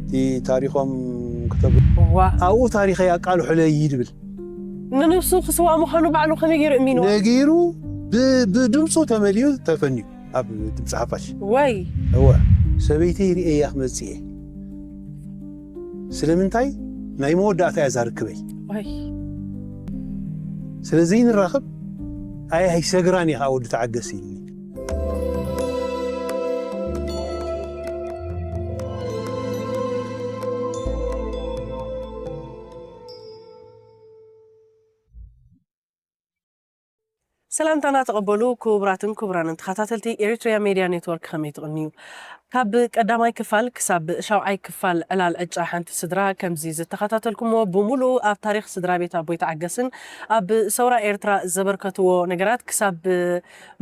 እቲ ታሪኾም ክተብ ዋ ኣብኡ ታሪኸይ ኣቃልሑለይ ይድብል ንነብሱ ክስዋ ምዃኑ ባዕሉ ከመይ ገይሩ እሚንዋ ነጊሩ ብ- ብድምፁ ተመልዩ ተፈንዩ ኣብ ድምፂ ሓፋሽ ወይ እወ ሰበይተይ ርእየያ ክመፅእ እየ ስለምንታይ ናይ መወዳእታ እያ ዛርክበይ ወይ ስለዚ ንራኸብ ኣይ ኣይሰግራን እየ ከዓ ወዲ ተዓገስ ኢልኒ ሰላምታና ተቐበሉ ክቡራትን ክቡራንን ተኸታተልቲ ኤሪትሪያ ሜድያ ኔትወርክ ከመይ ትቕንዩ ካብ ቀዳማይ ክፋል ክሳብ ሻውዓይ ክፋል ዕላል ዕጫ ሓንቲ ስድራ ከምዚ ዝተኸታተልኩምዎ ብምሉኡ ኣብ ታሪክ ስድራ ቤት ኣቦይ ተዓገስን ኣብ ሰውራ ኤርትራ ዘበርከትዎ ነገራት ክሳብ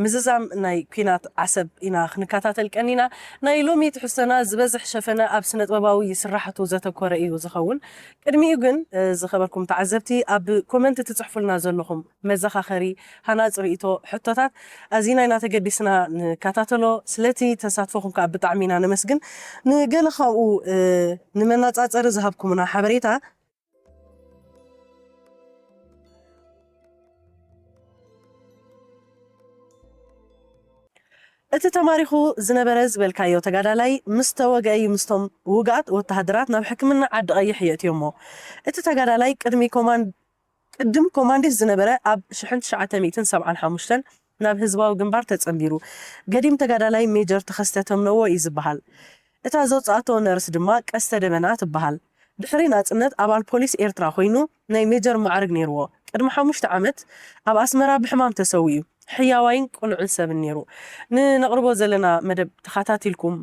ምዝዛም ናይ ኲናት ዓሰብ ኢና ክንከታተል ቀኒና ናይ ሎሚ ትሕዝቶና ዝበዝሕ ሸፈነ ኣብ ስነጥበባዊ ስራሕቱ ዘተኮረ እዩ ዝኸውን ቅድሚኡ ግን ዝኸበርኩም ተዓዘብቲ ኣብ ኮመንት ትፅሕፉልና ዘለኹም መዘኻኸሪ፣ ሃናፂ ርእይቶ፣ ሕቶታት ኣዚና ኢና ተገዲስና ንከታተሎ። ስለቲ ተሳትፎኹም ከዓ ብጣዕሚ ኢና ነመስግን። ንገለ ካብኡ ንመናፃፀሪ ዝሃብኩምና ሓበሬታ እቲ ተማሪኹ ዝነበረ ዝበልካዮ ተጋዳላይ ምስ ተወግአ እዩ ምስቶም ውግኣት ወተሃደራት ናብ ሕክምና ዓዲ ቀይሕ የእትዮሞ። እቲ ተጋዳላይ ቅድሚ ኮማንድ ቅድም ኮማንዲስ ዝነበረ ኣብ ሽሕን ትሽዓተ ሚእትን ሰብዓን ሓሙሽተን ናብ ህዝባዊ ግንባር ተጸንቢሩ። ገዲም ተጋዳላይ ሜጀር ተኸስተ ተምነዎ እዩ ዝበሃል። እታ ዘውጽኣቶ ነርስ ድማ ቀስተ ደበና ትበሃል። ድሕሪ ናጽነት ኣባል ፖሊስ ኤርትራ ኮይኑ ናይ ሜጀር ማዕርግ ነይርዎ። ቅድሚ ሓሙሽተ ዓመት ኣብ ኣስመራ ብሕማም ተሰዊኡ። ሕያዋይን ቅኑዕን ሰብን ነይሩ። ንነቕርቦ ዘለና መደብ ተኻታቲልኩም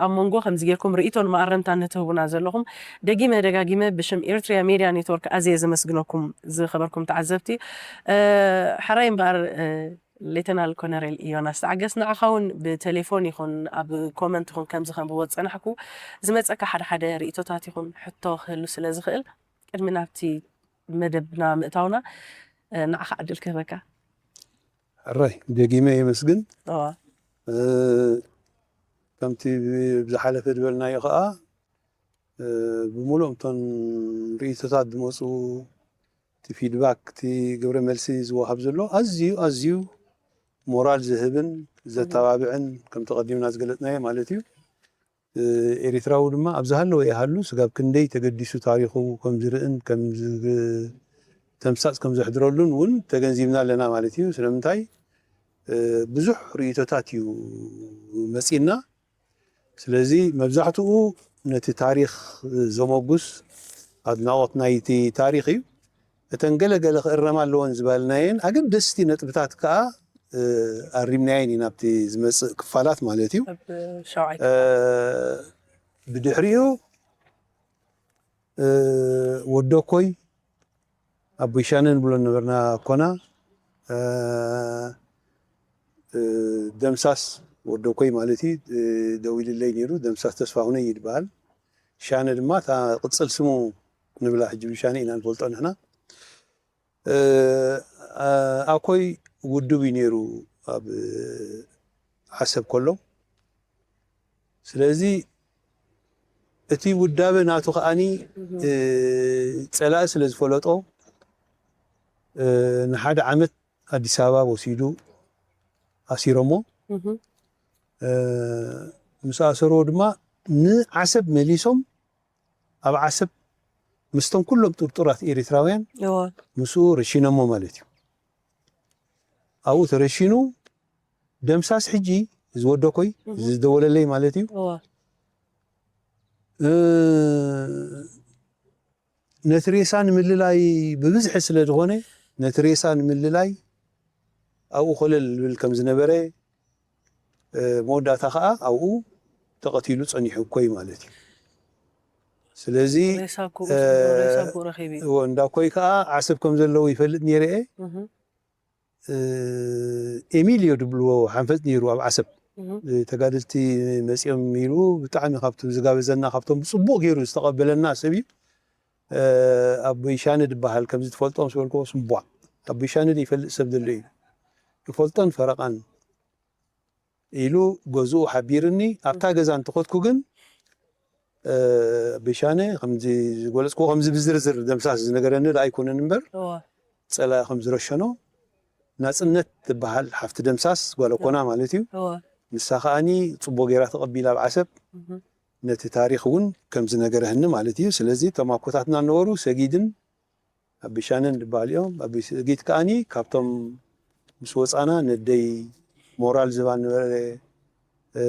ኣብ መንጎ ከምዚ ጌርኩም ርእይቶን መኣረምታን ንትህቡና ዘለኹም ደጊመ ደጋጊመ ብሽም ኤርትሪያ ሜድያ ኔትወርክ ኣዝየ ዘመስግነኩም ዝኸበርኩም ተዓዘብቲ። ሓራይ እምበኣር ሌተናል ኮነሬል ኢዮናስ ተዓገስ ንዓኻ እውን ብቴሌፎን ይኹን ኣብ ኮመንት ይኹን ከምዚ ከንብቦ ዝጸናሕኩ ዝመጸካ ሓደ ሓደ ርእይቶታት ይኹን ሕቶ ክህሉ ስለ ዝኽእል ቅድሚ ናብቲ መደብና ምእታውና ንዓኻ ዕድል ክህበካ። ሕራይ ደጊመ የመስግን። እዋ ከምቲ ብዝሓለፈ ዝበልናዮ ከዓ ብምሉኦም እቶን ርእይቶታት ዝመፁ እቲ ፊድባክ እቲ ግብረ መልሲ ዝወሃብ ዘሎ ኣዝዩ ኣዝዩ ሞራል ዝህብን ዘተባብዕን ከምቲ ቀዲምና ዝገለፅናዮ ማለት እዩ ኤሪትራዊ ድማ ኣብ ዝሃለወ ይሃሉ ስጋብ ክንደይ ተገዲሱ ታሪኹ ከም ዝርእን ከም ተምሳፅ ከም ዘሕድረሉን እውን ተገንዚብና ኣለና ማለት እዩ ስለምንታይ ብዙሕ ርእይቶታት እዩ መፂና ስለዚ መብዛሕትኡ ነቲ ታሪኽ ዘመጉስ ኣድናቖት ናይቲ ታሪኽ እዩ እተን ገለገለ ክእረማ ኣለወን ዝበልናየን ኣገደስቲ ነጥብታት ከዓ ኣሪምናየን ኢና ኣብቲ ዝመፅእ ክፋላት ማለት እዩ ሻውዓይ ብድሕሪኡ ወደኮይ ኣቦይ ሻነ ንብሎ ነበርና ኮና ደምሳስ ወደኮይ ማለት እዩ ደዊልለይ ነይሩ ደምሳስ ተስፋሁነይ ይበሃል ሻነ ድማ እታ ቅፅል ስሙ ንብላ ሕጂ ብሻነ ኢና ንፈልጦ ንሕና ኣኮይ ውድብ እዩ ነይሩ ኣብ ዓሰብ ከሎ ስለዚ እቲ ውዳበ ናቱ ከዓኒ ፀላኢ ስለ ዝፈለጦ ንሓደ ዓመት ኣዲስ ኣበባ ወሲዱ ኣሲሮሞ ምስ ኣሰርዎ ድማ ንዓሰብ መሊሶም ኣብ ዓሰብ ምስቶም ኩሎም ጥርጡራት ኤሪትራውያን ምስኡ ረሺኖሞ ማለት እዩ ኣብኡ ተረሺኑ ደምሳስ ሕጂ ዝወደኮይ ዝደወለለይ ማለት እዩ ነቲ ሬሳ ንምልላይ ብብዝሒ ስለ ዝኾነ ነቲ ሬሳ ንምልላይ ኣብኡ ኮለል ዝብል ከም ዝነበረ መወዳእታ ከዓ ኣብኡ ተቐቲሉ ፀኒሑ እኮይ ማለት እዩ ስለዚ ሬሳ ኩኡ ጽቡቕ ሬሳ ኩኡ ረኺቡ እዩ። እዎ እንዳ ኮይ ከዓ ዓሰብ ከም ዘለዉ ይፈልጥ ነይረ እየ ኤሚልዮ ድብልዎ ሓንፈት ነይሩ ኣብ ዓሰብ ተጋደልቲ መፂኦም ኢሉ ብጣዕሚ ካብቲ ዝጋበዘና ካብቶም ብፅቡቕ ገይሩ ዝተቐበለና ሰብ እዩ ኣቦይ ሻነ ድበሃል ከምዚ ትፈልጦ ምስ በልክዎ ስምቧዕ ኣቦይ ሻነ ይፈልጥ ሰብ ዘሎ እዩ ይፈልጦን ፈረቓን ኢሉ ገዝኡ ሓቢርኒ ኣብታ ገዛ እንተኸድኩ ግን እ፣ ብሻነ ከምዚ ዝገለጽክዎ ከምዚ ብዝርዝር ደምሳስ ዝነገረኒ ደኣ ኣይኮነን እምበር፣ እወ ጸላኢ ከም ዝረሸኖ ናጽነት ትበሃል ሓፍቲ ደምሳስ ጓል ኣኮና ማለት እዩ። እወ ንሳ ከኣኒ ጽቡቕ ገይራ ተቐቢላ ኣብ ዓሰብ እህ ነቲ ታሪኽ እውን ከም ዝነገረህኒ ማለት እዩ። ስለዚ እቶም ኣኮታትና ነበሩ ሰጊድን ኣብ ብሻነን ዝበሃል እዮም። ኣብ ሰጊድ ከኣኒ ካብቶም ምስ ወጻና ነደይ ሞራል ዝባ ነበረ፣ እ፣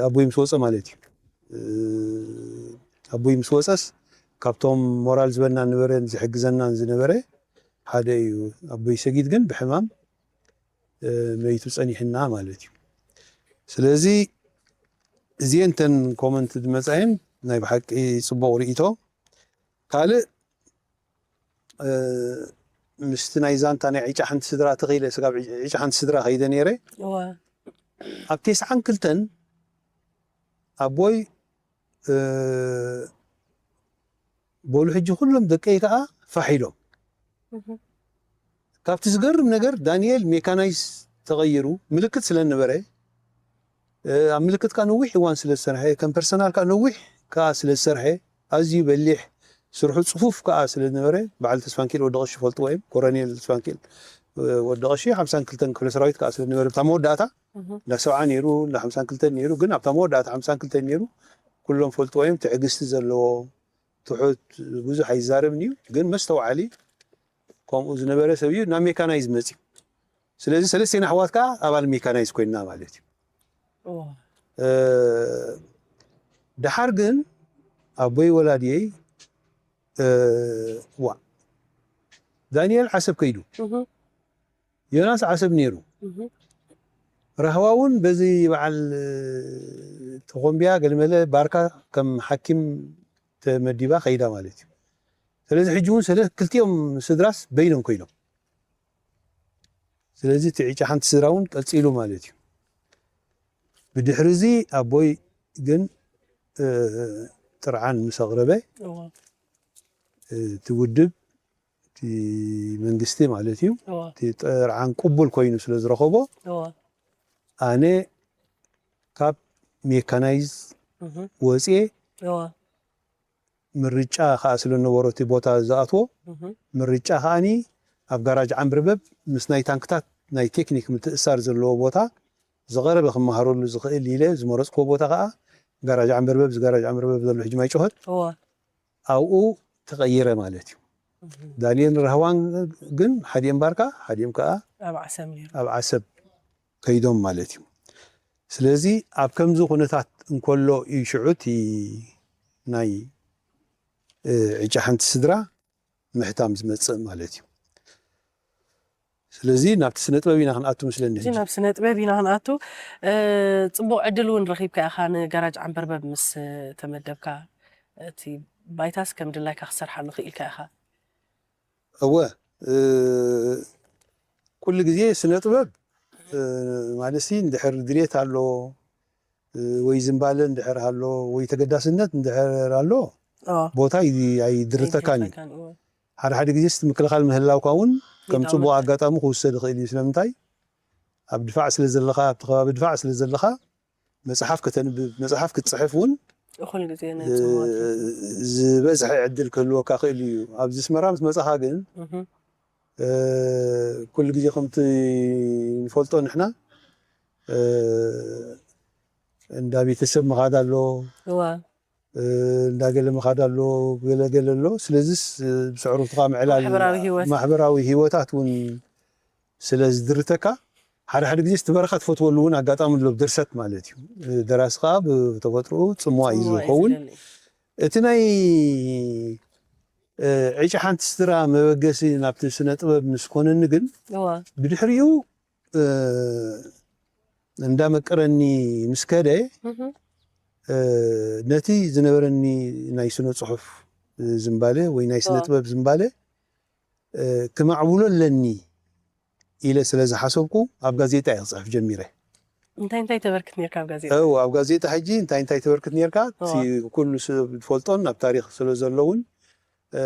ኣቦይ ምስ ወጸ ማለት እዩ። እ፣ ኣቦይ ምስ ወጸስ ካብቶም ሞራል ዝበና ነበረን ዝሕግዘናን ዝነበረ ሓደ እዩ። ኣቦይ ሰጊድ ግን ብሕማም፣ እ፣ መይቱ ጸኒሕና ማለት እዩ። ስለዚ እዚኤን እተን ኮመንት ዝመጻየን ናይ ብሓቂ ጽቡቕ ርእይቶ። ካልእ፣ እ፣ ምስቲ ናይ ዛንታ ናይ ዕጫ ሓንቲ ስድራ ተኸይለ ስጋብ ዕጫ ሓንቲ ስድራ ከይደ ነይረ። እወ ኣብ ተስዓን ክልተን ኣቦይ፣ እ፣ በሉ ሕጂ ኩሎም ደቀይ ከኣ ፋሕ ኢሎም። እህ ካብቲ ዝገርም ነገር ዳንኤል ሜካናይዝ ተቐይሩ ምልክት ስለ ነበረ፣ እ፣ ኣብ ምልክት ከኣ ነዊሕ እዋን ስለ ዝሰርሐ፣ ከም ፐርሰናል ከኣ ነዊሕ ከኣ ስለ ዝሰርሐ፣ ኣዝዩ በሊሕ ስርሑ ጽፉፍ ከኣ ስለ ዝነበረ፣ በዓል ተስፋንኪኤል ወዲ ቀሺ ይፈልጥዎ እዮም። ኮረኔል ተስፋንኪኤል፣ እ፣ ወዲ ቀሺ ሓምሳን ክልተን ክፍለ ሰራዊት ከኣ ስለ ዝነበረ፣ ኣብታ መወዳእታ እህ እንዳ ሰብዓ ነይሩ፣ እንዳ ሓምሳን ክልተን ነይሩ። ግን ኣብታ መወዳእታ ሓምሳን ክልተን ነይሩ፣ ኩሎም ፈልጥዎ እዮም። ትዕግስቲ ዘለዎ፣ ትሑት፣ ብዙሕ ኣይዛረብን እዩ። ግን መስተውዓሊ ከምኡ ዝነበረ ሰብ እዩ። ናብ ሜካናይዝ መጽዩ። ስለዚ ሰለስቴና ኣሕዋት ከኣ ኣባል ሜካናይዝ ኮይንና ማለት እዩ። እወ እ፣ ደሓር ግን ኣቦይ ወላዲየይ፣ እ፣ ዋ፣ ዳንኤል ዓሰብ ከይዱ፣ እህ ዮናስ ዓሰብ ነይሩ፣ እህ ራህዋ እውን በዚ በዓል፣ እ፣ ተኾምቢያ ገለመለ ባርካ ከም ሓኪም ተመዲባ ከይዳ ማለት እዩ። ስለዚ ሕጂ እውን ስለ ክልቲኦም ስድራስ በይኖም ኮይኖም። ስለዚ እቲ ዕጫ ሓንቲ ስድራ እውን ቀጺሉ ማለት እዩ። ብድሕሪ እዚ ኣቦይ ግን፣ እ፣ ጥርዓን ምስ ኣቕረበ፣ እወ እ፣ እቲ ውድብ፣ እቲ መንግስቲ ማለት እዩ፣ እወ እቲ ጥርዓን ቅቡል ኮይኑ ስለ ዝረኸቦ፣ እወ ኣነ ካብ ሜካናይዝ እህ ወፅየ እወ ምርጫ ከኣ ስለ ነበሮ እቲ ቦታ ዝኣትዎ፣ እህ ምርጫ ከኣኒ ኣብ ጋራጅ ዓንበርበብ ምስ ናይ ታንክታት ናይ ቴክኒክ ምትእስሳር ዘለዎ ቦታ ዝቐረበ ክመሃረሉ ዝኽእል ኢለ ዝመረጽክዎ ቦታ ከኣ ጋራጅ ዓንበርበብ፣ እዚ ጋራጅ ዓንበርበብ ዘሎ ሕጂ ማይ ጨሆት እወ ኣብኡ ተቐይረ ማለት እዩ። እህ ዳንኤል ራህዋን ግን ሓዲኦም ባርካ፣ ሓዲኦም ከኣ ኣብ ዓሰብ ነይሩ ኣብ ዓሰብ ከይዶም ማለት እዩ። ስለዚ ኣብ ከምዚ ኩነታት እንከሎ እዩ ሽዑ እቲ ናይ፣ እ፣ ዕጫ ሓንቲ ስድራ ምሕታም ዝመጽእ ማለት እዩ። ስለዚ ናብቲ ስነ ጥበብ ኢና ክንኣቱ ምስለኒ እዚ ሕጂ። ናብ ስነ ጥበብ ኢና ክንኣቱ። እ፣ ጽቡቕ ዕድል እውን ረኺብካ ኢኻ ንጋራጅ ዓንበርበብ ምስ ተመደብካ። እቲ ባይታስ ከም ድላይካ ክትሰርሓሉ ክኢልካ ኢኻ። እወ፣ እ፣ ኩሉ ግዜ ስነ ጥበብ፣ እ፣ ማለትሲ እንድሕር ድሌት ኣሎ፣ እ፣ ወይ ዝምባለ እንድሕር ኣሎ፣ ወይ ተገዳስነት እንድሕር ኣሎ፣ እወ ቦታ ኣይ-፣ ኣይድርተካን እዩ። ኣይድርተካን፣ እወ ሓደ ሓደ ግዜ ስቲ ምክልኻል ምህላውካ እውን ከም ይጠቕመካ። ጽቡቕ ኣጋጣሚ ክውሰድ ይኽእል እዩ። ስለምንታይ? ኣብ ድፋዕ ስለ ዘለኻ፣ ኣብቲ ከባቢ ድፋዕ ስለ ዘለኻ፣ መጽሓፍ ከተንብብ፣ መጽሓፍ ክትጽሕፍ እውን፣ እኹል ግዜ ናይ እ፣ ጽምዋት ዝበዝሐ ዕድል ክህልወካ ክእል እዩ። ኣብዚ ኣስመራ ምስ መጻኻ ግን፣ እህ እ፣ ኩሉ ግዜ ከምቲ ንፈልጦ ንሕና፣ እ፣ እንዳ ቤተሰብ ምኻድ ኣሎ፣ እወ እ፣ እንዳ ገለ ምኻድ ኣሎ፣ ገለ ገለ ኣሎ። ስለዚስ፣ እ፣ ብስዕሩትኻ ምዕላል ማሕበራዊ ህይወት። ማሕበራዊ ህይወታት እውን ስለ ዝድርተካ፣ ሓደ ሓደ ግዜ እቲ በረኻ ትፈትወሉ እውን ኣጋጣሚ ኣሎ፣ ብድርሰት ማለት እዩ። እ፣ ደራሲ ከኣ ብተፈጥሮኡ ጽምዋ እዩ ጽምዋ እዩ ዝኸውን። ዝደሊ። እቲ ናይ፣ እ፣ ዕጫ ሓንቲ ስድራ መበገሲ ናብቲ ስነ ጥበብ ምስ ኮነኒ ግን፣ እወ ብድሕሪኡ፣ እ፣ እንዳመቀረኒ ምስ ከደ፣ እህ እ፣ ነቲ ዝነበረኒ ናይ ስነ ጽሑፍ ዝምባለ ወይ ናይ ስነ እወ ጥበብ ዝምባለ፣ እ፣ ክማዕብሎ ኣለኒ ኢለ ስለ ዝሓሰብኩ፣ ኣብ ጋዜጣ እየ ክጽሕፍ ጀሚረ። እንታይ እንታይ ተበርክት ነርካ ኣብ ጋዜጣ? እው፣ ኣብ ጋዜጣ ሕጂ እንታይ እንታይ ተበርክት ነርካ? እቲ እወ ኩሉ ሰብ ዝፈልጦን ኣብ ታሪኽ ስለ ዘለውን፣ እ፣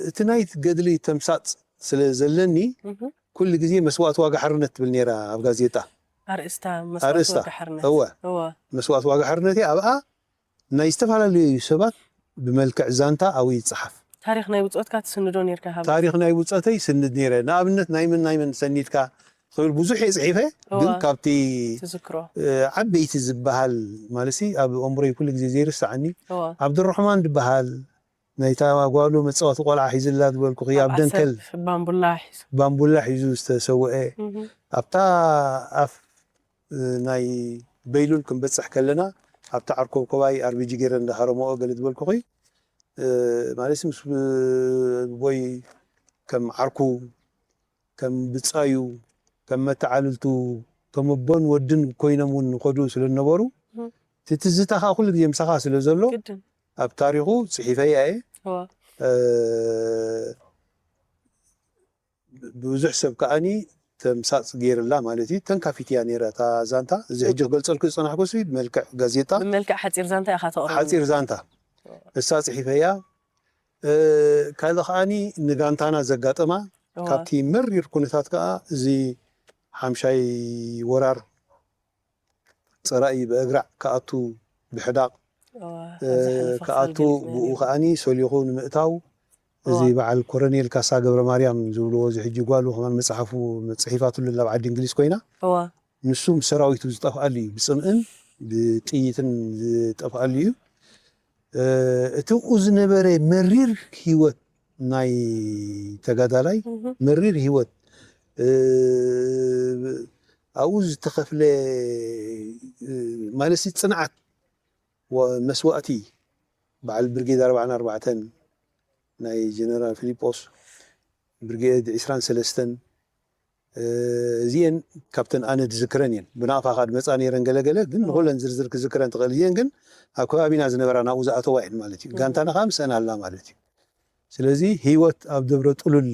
እቲ ናይ ገድሊ ተምሳጥ ስለ ዘለኒ፣ እህ ኩሉ ግዜ መስዋእቲ ዋጋ ሓርነት ትብል ነይራ ኣብ ጋዜጣ። ኣርእስታ መስዋእቲ ኣርእስታ፣ ዋጋ ሓርነት። እወ። እወ መስዋእቲ ዋጋ ሓርነት እያ። ኣብኣ ናይ ዝተፈላለዩ ሰባት ብመልክዕ ዛንታ ኣብኡ ይጸሓፍ። ታሪኽ ናይ ብጾትካ ትስንዶ ነርካ ሃብ ታሪኽ ናይ ብጾተይ ስንድ ነይረ። ንኣብነት ናይ መን ናይ መን ሰኒድካ ክብል ብዙሕ እየ ጽሒፈ። ግን እዋ። ካብቲ ትዝክሮ እ፣ ዓበይቲ ዝበሃል ማለት ሲ ኣብ ኣእምሮይ ኩሉ ግዜ ዘይርስዓኒ እዋ ዓብዱራሕማን ዝበሃል ናይታ ጓሉ መጻወቲ ቆልዓ ሒዝላ ዝበልኩኺ ኣብ ኣብ ደንከል ዓሰብ ባምቡላ ሒዙ ባምቡላ ሒዙ ዝተሰውአ እህ፣ ኣብታ ኣፍ እ፣ ናይ በይሉል ክንበጽሕ ከለና ኣብታ ዓርኮብኮባይ ኣርቢጂ ገይረ እንዳሃረመኦ ገለ ዝበልኩኺ እ፣ ማለት ምስ እ፣ ቦይ ከም ዓርኩ ከም ብጻዩ ከም መተዓልልቱ ከም ኣቦን ወድን ኮይኖም እውን ንኸዱ ስለ ዝነበሩ እህ፣ እቲ ትዝታ ከዓ ኩሉ ግዜ ምሳኻ ስለ ዘሎ ግድን ኣብ ታሪኹ ጽሒፈያ እየ እዋ እ፣ ብዙሕ ሰብ ከዓኒ ተምሳጥ ገይርላ ማለት እዩ። ተንካፊት እያ ነይራ እታ ዛንታ። እዚ ሕጂ ክገልጸልኩ ዝጸናሕኩ ሲ ብመልክዕ ጋዜጣ ብመልክዕ ሓፂር ዛንታ ኢኻ ተቕርብ ሓፂር ዛንታ እሳ ጽሒፈያ። እ፣ ካልእ ከዓኒ ንጋንታና ዘጋጠማ እዋ ካብቲ መሪር ኩነታት ከዓ እዚ ሓምሻይ ወራር ጸራኢ ብእግራዕ ክኣቱ ብሕዳቕ እዋ እ፣ ኣብ ዝሓለፈ ክፋል ክኣቱ ገሊጽና ብኡ ነይሩ። ከዓኒ ሰሊኹ ንምእታው እዚ እዋ በዓል ኮረኔል ካሳ ገብረ ማርያም ዝብልዎ እዚ ሕጂ ጓሉ ከማን መጽሓፉ ጽሒፋትሉ ናብ ዓዲ እንግሊዝ ኮይና እዋ ንሱ ምስ ሰራዊቱ ዝጠፍኣሉ እዩ። ብጽምእን ብጥይትን ዝጠፍኣሉ እዩ። እ፣ እቲ ኣብኡ ዝነበረ መሪር ህይወት ናይ ተጋዳላይ እህ፣ መሪር ህይወት እ፣ ኣብኡ ዝተኸፍለ እ፣ ማለት ሲ ጽንዓት ወ- መስዋእቲ በዓል ብርጌድ ኣርባዓን ኣርባዕተን ናይ ጀነራል ፊሊጶስ ብርጌድ ዕስራን ሰለስተን እ፣ እዚኤን ካብተን ኣነ ዝዝክረን እየን። ብናቕፋ ከዓ ድመፃ ነይረን ገለገለ ግን ንኩለን ዝርዝር ክዝክረን ትኽእል እየን ግን ኣብ ከባቢና ዝነበራ ናብኡ ዝኣተዋ እየን ማለት እዩ። እህ፣ ጋንታና ከዓ ምስአን ኣላ ማለት እዩ። ስለዚ ህይወት ኣብ ደብረ ጥሉል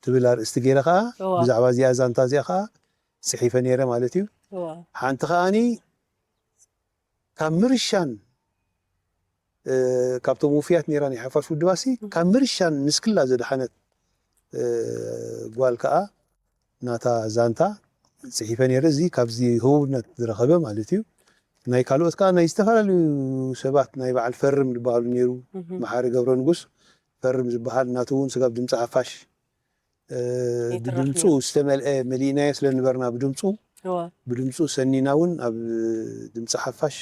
ትብል ኣርእስቲ ገይረ ከዓ እዋ ብዛዕባ እዚኣ ዛንታ እዚኣ ከዓ ጽሒፈ ነይረ ማለት እዩ። እዋ ሓንቲ ከዓኒ ካብ ምርሻን እ፣ ካብቶም ውፍያት ነይራ ናይ ሓፋሽ ውድባሲ ካብ ምርሻን ንስክላ ዘድሓነት እ፣ ጓል ከዓ ናታ ዛንታ ጽሒፈ ነይረ። እዚ ካብዚ ህቡብነት ዝረኸበ ማለት እዩ። ናይ ካልኦት ከዓ ናይ ዝተፈላለዩ ሰባት ናይ በዓል ፈርም ዝበሃሉ ነይሩ። እህ፣ መሓሪ ገብረ ንጉስ ፈርም ዝበሃል ናቱ እውን ስጋብ ድምፂ ሓፋሽ እ፣ ይትረፍ ብድምፁ ነይሩ። ዝተመልአ መሊእናዮ ስለ ንበርና ብድምፁ እዋ ብድምፁ ሰኒና እውን ኣብ ድምፂ ሓፋሽ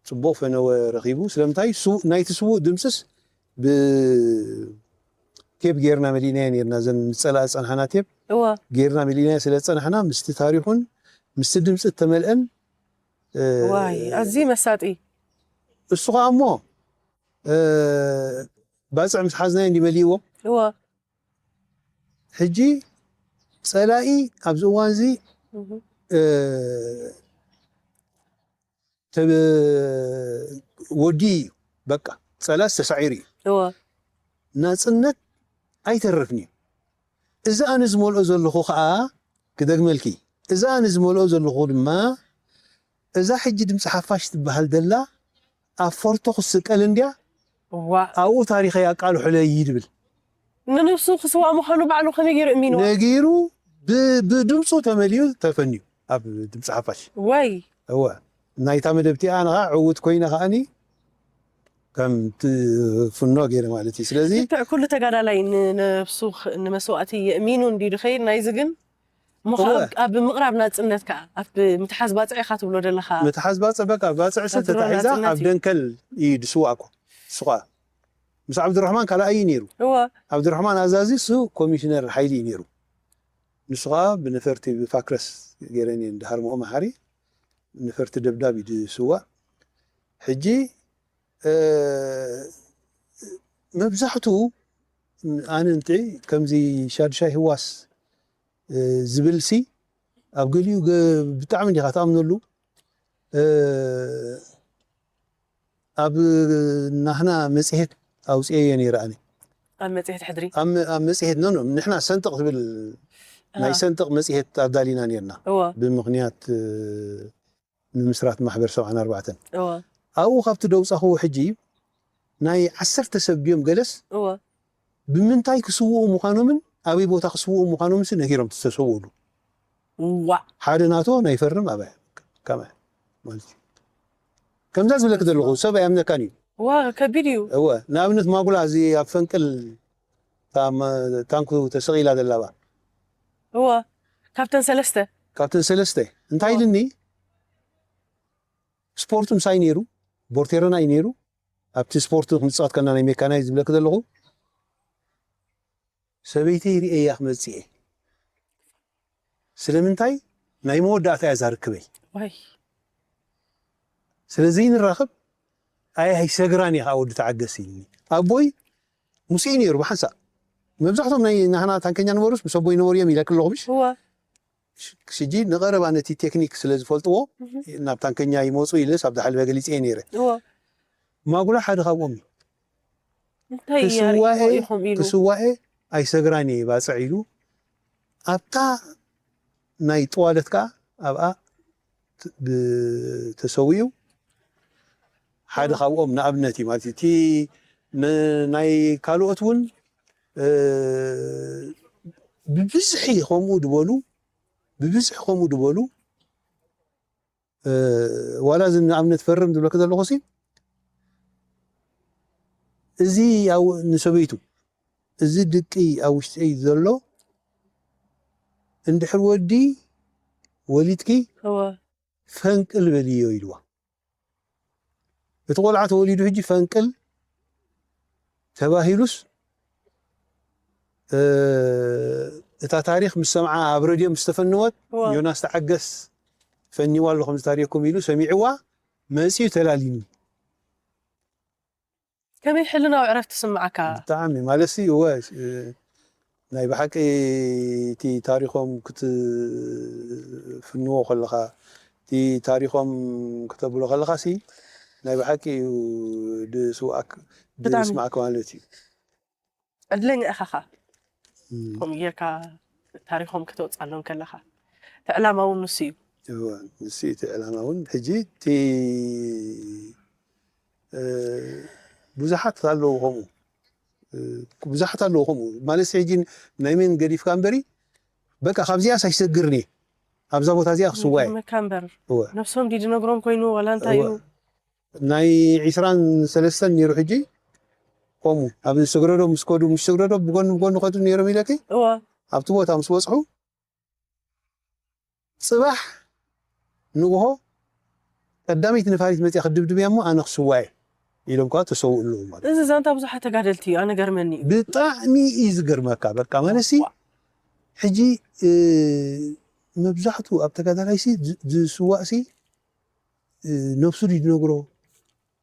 ፅቡቕ ፈነወ ረኺቡ። ስለምንታይ ሱ- ናይቲ ስዉእ ድምፅስ ብቴፕ ጌርና መሊእናዮ ነርና። እዘን ምስ ፀላኢ ዝፀናሕና ቴፕ እዋ ጌርና መሊእናዮ ስለ ዝፀናሕና ምስቲ ታሪኹን ምስቲ ድምፂ እተመልአን እ፣ ዋይ ኣዝዩ መሳጢ እሱ ከዓ እሞ እ፣ ባፅዕ ምስ ሓዝናዮ እንዲ መሊእዎ እዋ ሕጂ ፀላኢ ኣብዚ እዋን እዚ እህ፣ እ፣ ተብ- ወዲ እዩ በቃ ፀላስ ተሳዒሩ እዩ። እዋ ናፅነት ኣይተርፍን እዩ። እዚ ኣነ ዝመልኦ ዘለኹ ከዓ ክደግመልኪ፣ እዚ ኣነ ዝመልኦ ዘለኹ ድማ እዛ ሕጂ ድምፂ ሓፋሽ ትበሃል ዘላ ኣብ ፎርቶ ክስቀል እንድያ ዋ ኣብኡ ታሪኸይ ኣቃልሑለይ ይድብል ንነብሱ ክስዋ ምዃኑ ባዕሉ ከመይ ገይሩ እሚንዋ ነጊሩ ብ- ብድምፁ ተመልዩ ተፈንዩ ኣብ ድምፂ ሓፋሽ ወይ እወ ናይታ መደብ እቲኣ ንኻ ዕውት ኮይነ ከዓኒ ከም ትፍኖ ገይረ ማለት እዩ። ስለዚ ልክዕ ኩሉ ተጋዳላይ ንነብሱ ኽ- ንመስዋእቲ የእሚኑ እንዲ ድኸይድ ናይዚ ግን ምዃ- እወ። ኣብ ምቕራብ ናፅነት ከዓ ኣብ ምትሓዝ ባፅዕ ኢኻ ትብሎ ዘለኻ ምትሓዝ ባፅዕ በቃ ባፅዕ ስ ኣብ ድሮ ተታሒዛ ናፅነት ኣብ እዩ። ደንከል እዩ ድስዋእ እኮ ንሱ ከዓ ምስ ዓብዱራሕማን ካልኣይ እዩ ነይሩ። እወ ዓብዱራሕማን ኣዛዚ እሱ ኮሚሽነር ሓይሊ እዩ ነይሩ። ንሱ ከዓ ብነፈርቲ ብፋክረስ ገይረን እየን ድሃርምኦ መሓሪ ነፈርቲ ደብዳብ እዩ ዝስዋእ። ሕጂ እ፣ መብዛሕትኡ ኣነ እንት ከምዚ ሻድሻይ ህዋስ እ፣ ዝብል ሲ ኣብ ገሊኡ ገ- ብጣዕሚ እንዲኻ ትኣምነሉ እ፣ ኣብ ናህና መፅሄት ኣውፅኤዮ ነይረ ኣነ ኣብ መፅሄት ሕድሪ ኣብ መ- ኣብ መፅሄት ኖ ኖ ንሕና ሰንጥቕ ትብል ናይ ኣሃ። ሰንጥቕ መፅሄት ኣዳሊና ነርና እወ ብምኽንያት እ፣ ምምስራት ማሕበር ሰብዓን ኣርባዕተን እወ ኣብኡ ካብቲ ደውፃኽዎ ሕጂ ናይ ዓሰርተ ሰብ ድዮም ገለስ እወ ብምንታይ ክስውኡ ምዃኖምን ኣበይ ቦታ ክስውኡ ምዃኖምስ ነጊሮም ዝተሰውኡሉ ዋዕ ሓደ ናቶ ናይ ፈርም ኣበ ከመ ማለት እዩ። ከምዛ ዝብለክ ዘለኹ ሰብ ኣይኣምነካን እዩ። ዋ ከቢድ እዩ። እወ፣ ንኣብነት ማጉላ እዚ ኣብ ፈንቅል ታም- ታንኩ ተሰቒላ ዘላባ እዋ ካብተን ሰለስተ ካብተን ሰለስተ እንታይ ኢልኒ? ስፖርቱ ምሳይ ነይሩ፣ ቦርቴረና እዩ ነይሩ። ኣብቲ ስፖርቱ ክንፃወት ከና ናይ ሜካናይ ዝብለክ ዘለኹ ሰበይተይ ርእየያ ክመፅእ እየ። ስለምንታይ? ናይ መወዳእታ እያ ዛርክበይ። ወይ ስለዚ ንራኸብ ኣይ ኣይሰግራን እየ ከዓ ወዲ ተዓገስ ኢልኒ። ኣቦይ ሙሴ ነይሩ ብሓንሳእ። መብዛሕቶም ናይ ናህና ታንከኛ ነበሩስ ምስ ኣቦይ ነበሩ እዮም ኢለክ ኣለኹ ምሽ? እዋ ሽጂ ንቐረባ ነቲ ቴክኒክ ስለ ዝፈልጥዎ ናብ ታንከኛ ይመፁ ኢለስ ኣብ ዝሓለፈ ገሊፀ እየ ነይረ። እዋ ማጉላ ሓደ ካብኦም እዩ። እንታይ ክስዋኤ ኢኹም ኢሉ ክስዋኤ ኣይሰግራን እየ ባፅዕ ኢሉ ኣብታ ናይ ጥዋለት ከዓ ኣብኣ ት- ብ- ተሰዊኡ ሓደ ካብኦም ንኣብነት እዩ ማለት እዩ። እቲ ን- ናይ ካልኦት እውን እ፣ ብብዝሒ ከምኡ ዝበሉ ብብዝሒ ከምኡ ዝበሉ እ፣ ዋላ እዚ ንኣብነት ፈርም ዝብለክ ዘለኹ ሲ እዚ ኣብ- ንሰበይቱ እዚ ድቂ ኣብ ውሽጢ ዘሎ እንድሕር ወዲ ወሊድኪ እዋ ፈንቅል በልዮ ኢልዋ። እቲ ቆልዓ ተወሊዱ ሕጂ ፈንቅል ተባሂሉስ እ፣ እታ ታሪክ ምስ ሰምዓ ኣብ ረድዮ ምስ ተፈነወት እዋ ዮናስ ተዓገስ ፈኒዋ ኣሎ ከምዚ ታሪክኩም ኢሉ ሰሚዕዋ መፂኡ ተላሊኒ። ከመይ ሕልናዊ ዕረፍቲ ትስምዓካ? ብጣዕሚ ማለት ሲ እወ እ፣ ናይ ብሓቂ እቲ ታሪኾም ክትፍንዎ ከለኻ እቲ ታሪኾም ክተብሎ ከለኻ ሲ ናይ ብሓቂ እዩ ድስዋእክ ብጣዕሚ። ድስማዕክ ማለት እዩ። ዕድለኛ ኢኻ ኻ እም፣ ከምኡ ጌርካ ታሪኾም ክተውፅኣሎም ከለኻ እቲ ዕላማ እውን ንሱ እዩ። እወ ንሱ እቲ ዕላማ እውን ሕጂ እቲ እ፣ ብዙሓት ኣለዉ ከምኡ እ፣ ብዙሓት ኣለዉ ከምኡ ማለት ሕጂ ናይ መን ገዲፍካ እምበሪ በቃ ካብዚኣስ ኣይሰግርን እየ ኣብዛ ቦታ እዚኣ ክስዋ እየ ይገርመካ እምበር እወ ነብሶም ድዩ ዝነግሮም ኮይኑ ዋላ እንታይ እዩ? እወ። ናይ ዒስራን ሰለስተን ነይሩ ሕጂ ከምኡ ኣብ ስግረዶ ምስ ከዱ ምስ ስግረዶ ብጎኒ ብጎኒ ከዱ ነይሮም ኢለኪ እዋ ኣብቲ ቦታ ምስ በፅሑ ፅባሕ ንግሆ ቀዳመይቲ ነፋሪት መፅያ ክድብድብያ እሞ ኣነ ክስዋ እየ ኢሎም ከዓ ተሰውኡ ኣለዉ ማለት እዩ። እዚ ዛንታ ብዙሓት ተጋደልቲ እዩ ኣነ ገርመኒ እዩ። ብጣዕሚ እዩ ዝገርመካ በቃ ማለት ሲ ሕጂ እ፣ መብዛሕቱ ኣብ ተጋዳላይ ሲ ዝ- ዝስዋእ ሲ እ፣ ነብሱ ድዩ ዝነግሮ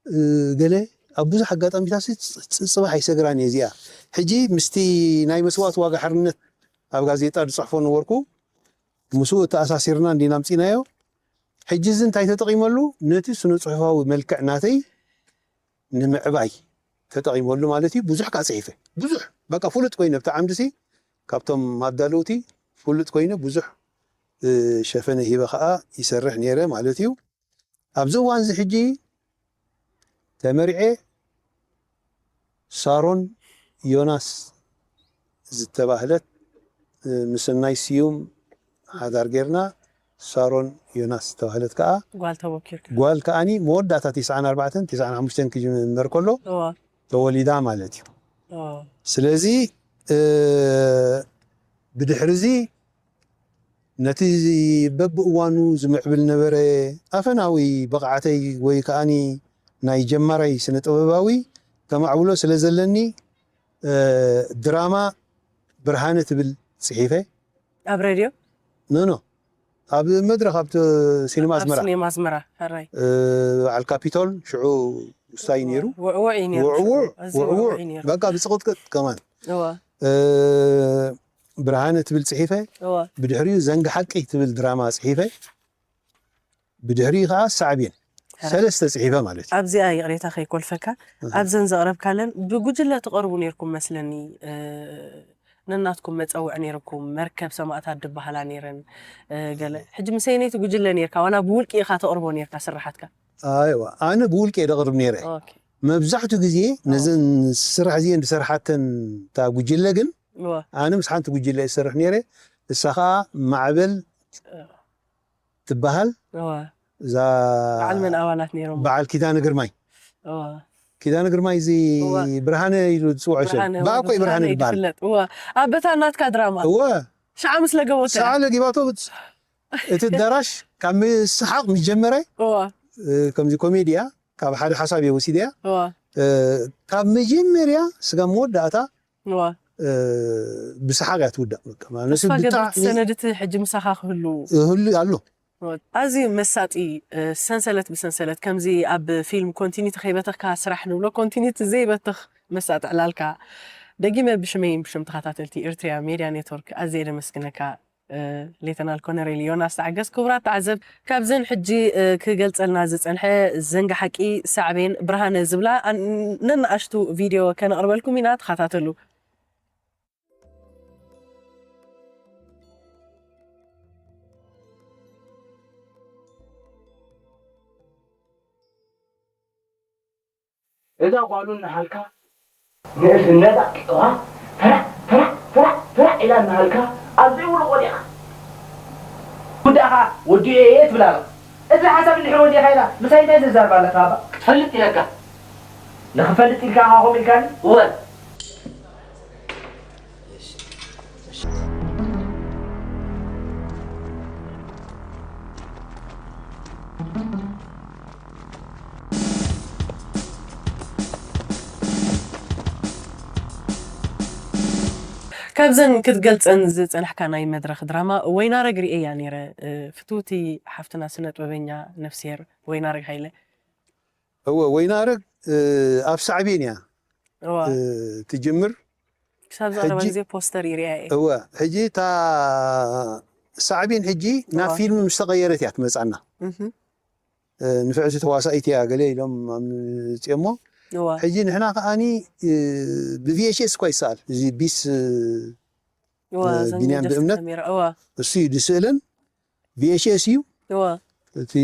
እ፣ ገለ ኣብ ብዙሕ ኣጋጣሚታት ሲ ፅ- ፅ- ፅባሕ ኣይሰግራን እየ እዚኣ ሕጂ ምስቲ ናይ መስዋእቲ ዋጋ ሓርነት ኣብ ጋዜጣ ዝፅሕፎ ነበርኩ ምስኡ ተኣሳሲርና እንዲና ኣምፂናዮ ሕጂ እዚ እንታይ ተጠቒመሉ ነቲ ስነ ፅሑፋዊ መልክዕ ናተይ ንምዕባይ ተጠቒመሉ ማለት እዩ ብዙሕ ከዓ ፅሒፈ ብዙሕ በቃ ፍሉጥ ኮይነ ኣብቲ ዓምዲ ሲ ካብቶም ኣዳለውቲ ፍሉጥ ኮይነ ብዙሕ እ፣ ሸፈነ ሂበ ከዓ ይሰርሕ ነይረ ማለት እዩ ኣብዚ እዋን እዚ ሕጂ ተመሪዐ ሳሮን ዮናስ ዝተባህለት እ፣ ምስናይ ስዩም ሓዳር ጌርና ሳሮን ዮናስ ዝተባህለት ከዓ ጓል ተወኪልካ ጓል ከዓኒ መወዳእታ ትስዓን ኣርባዕተን ትስዓን ሓሙሽተን ክጅምር ከሎ እዋ ተወሊዳ ማለት እዩ እዋ ስለዚ እ፣ ብድሕሪ እዚ ነቲ በብእዋኑ ዝምዕብል ነበረ ኣፈናዊ ብቕዓተይ ወይ ከዓኒ ናይ ጀማራይ ስነ ጥበባዊ ተማዕብሎ ስለ ዘለኒ እ፣ ድራማ ብርሃነ ትብል ፅሒፈ ኣብ ሬድዮ ኖ ኖ ኣብ መድረክ ኣብቲ ሲኒማ ኣስመራ ሲኒማ ኣስመራ ሕራይ እ፣ በዓል ካፒቶል ሽዑ ውሳይ ነይሩ ውዕውዕ እዩ ነይሩ ውዕውዕ እዚ ውዕውዕ ውዕውዕ እዩ ነይሩ በቃ ብፅቕጥቅጥ ከማን እዋ እ፣ ብርሃነ ትብል ፅሒፈ እዋ ብድሕሪኡ ዘንግ ሓቂ ትብል ድራማ ፅሒፈ ብድሕሪኡ ከዓ ሳዕቤን ሰለስተ ፅሒፈ ማለት እዩ ኣብዚኣ ይቕሬታ ከይኮልፈካ ኣብዘን ዘቕረብካለን ብጉጅለ ትቐርቡ ነርኩም መስለኒ እ፣ ነናትኩም መፀውዕ ነርኩም መርከብ ሰማእታት ድበሃላ ነረን እ፣ ገለ ሕጂ ምሰይነይቲ ጉጅለ ነርካ ዋላ ብውልቂ ኢኻ ተቕርቦ ነርካ ስራሓትካ ኣይዋ ኣነ ብውልቂ እየ ደቕርብ ነይረ ኦኬ መብዛሕቱ ግዜ ነዘን ስራሕ እዚአን ዝሰርሓተን እታ ጉጅለ ግን እዋ ኣነ ምስ ሓንቲ ጉጅለ እየ ዝሰርሕ ነይረ እሳ ከዓ ማዕበል ትበሃል እዋ እዛ በዓል መን ኣባላት ነይሮም? በዓል ኪዳነ ግርማይ። እዋ ኪዳነ ግርማይ እዚ እዋ። ብርሃነ ኢሉ ዝፅውዖ ሰብ ብርሃነ ብኣኮይ ብርሃነ ብርሃነ ይበሃል። ይፍለጥ። እዋ ኣብ በታ ናትካ ድራማ እወ ሸዓ ምስ ለገቦት እያ። ሰዓለ ጊባቶ ብት- እቲ ኣዳራሽ ካብ ምስሓቕ ምስ ጀመረ እዋ እ፣ ከምዚ ኮሜድያ ካብ ሓደ ሓሳብ እየ ወሲደያ እዋ እ፣ ካብ መጀመርያ ስጋብ መወዳእታ እዋ እ፣ ብሰሓቕ እያ ትውዳእ። በቃ ማለት ተስፋ ገብር ብጣዕሚ ትሰነድ እቲ ሕጂ ምሳኻ ክህሉ ህሉ ኣሎ። ኣዝዩ መሳጢ እ፣ ሰንሰለት ብሰንሰለት ከምዚ ኣብ ፊልም ኮንቲኒቲ ከይበተኽካ ስራሕ ንብሎ ኮንቲኒቲ ዘይበትኽ መሳጢ ዕላልካ ደጊመ ብሽመይን ብሽም ተኸታተልቲ ኤርትርያ ሜድያ ኔትወርክ ኣዝየ ደመስግነካ። እ፣ ሌተናል ኮነሬል ዮናስ ተዓገስ። ክቡራት ተዓዘብ ካብዘን ሕጂ እ፣ ክገልጸልና ዝጸንሐ ዘንጋ ሓቂ ሳዕቤን ብርሃነ ዝብላ ኣን- ነንኣሽቱ ቪድዮ ከነቕርበልኩም ኢና፣ ተኸታተሉ። እዛ ጓሉ እናሃልካ ንእስነት ኣቂጥዋ ፈራሕ ፈራሕ ፈራሕ ፈራሕ ኢላ እናሃልካ ኣብ ዘይብሉ ቆሊኻ ጉዳኻ ወዲኦ እየ ትብል ኣለኻ። እዚ ሓሳብ እንድሕር ወዲእካ ኢላ ምሳይ እንታይ ዘዛርባ ኣለካ ኣባ? ክትፈልጥ ኢለካ። ንኽፈልጥ ኢልካ ኢኻ ከምኡ ኢልካኒ? እወ። ካብዘን ክትገልጸን ዝጸናሕካ ናይ መድረኽ ድራማ ወይናረግ ርእየያ ነይረ። እ፣ ፍትውቲ ሓፍትና ስነ ጥበበኛ ነፍስሄር ወይናረግ ሃይለ። እወ ወይናረግ እ፣ ኣብ ሳዕቤን እያ እዋ እ፣ ትጅምር። ክሳብ ዝቐረበ ሕጂ- ግዜ ፖስተር ይርእያ እየ። እወ ሕጂ እታ ሳዕቤን ሕጂ ናብ እዋ። ፊልም ምስ ተቐየረት እያ ትመጻና። እህ፣ እ፣ ንፍዕቲ ተዋሳኢት እያ ገለ ኢሎም ኣምፅኦሞ። እዋ ሕጂ ንሕና ከዓኒ እ፣ ብቪኤችኤስ እኳ ይሰኣል እዚ ቢስ እ፣ እዋ እ፣ እዘን ቢንያም ደስቲ ብእምነት ካሜራ እዋ እሱ እዩ ዝስእልን ቪኤችኤስ እዩ። እዋ እቲ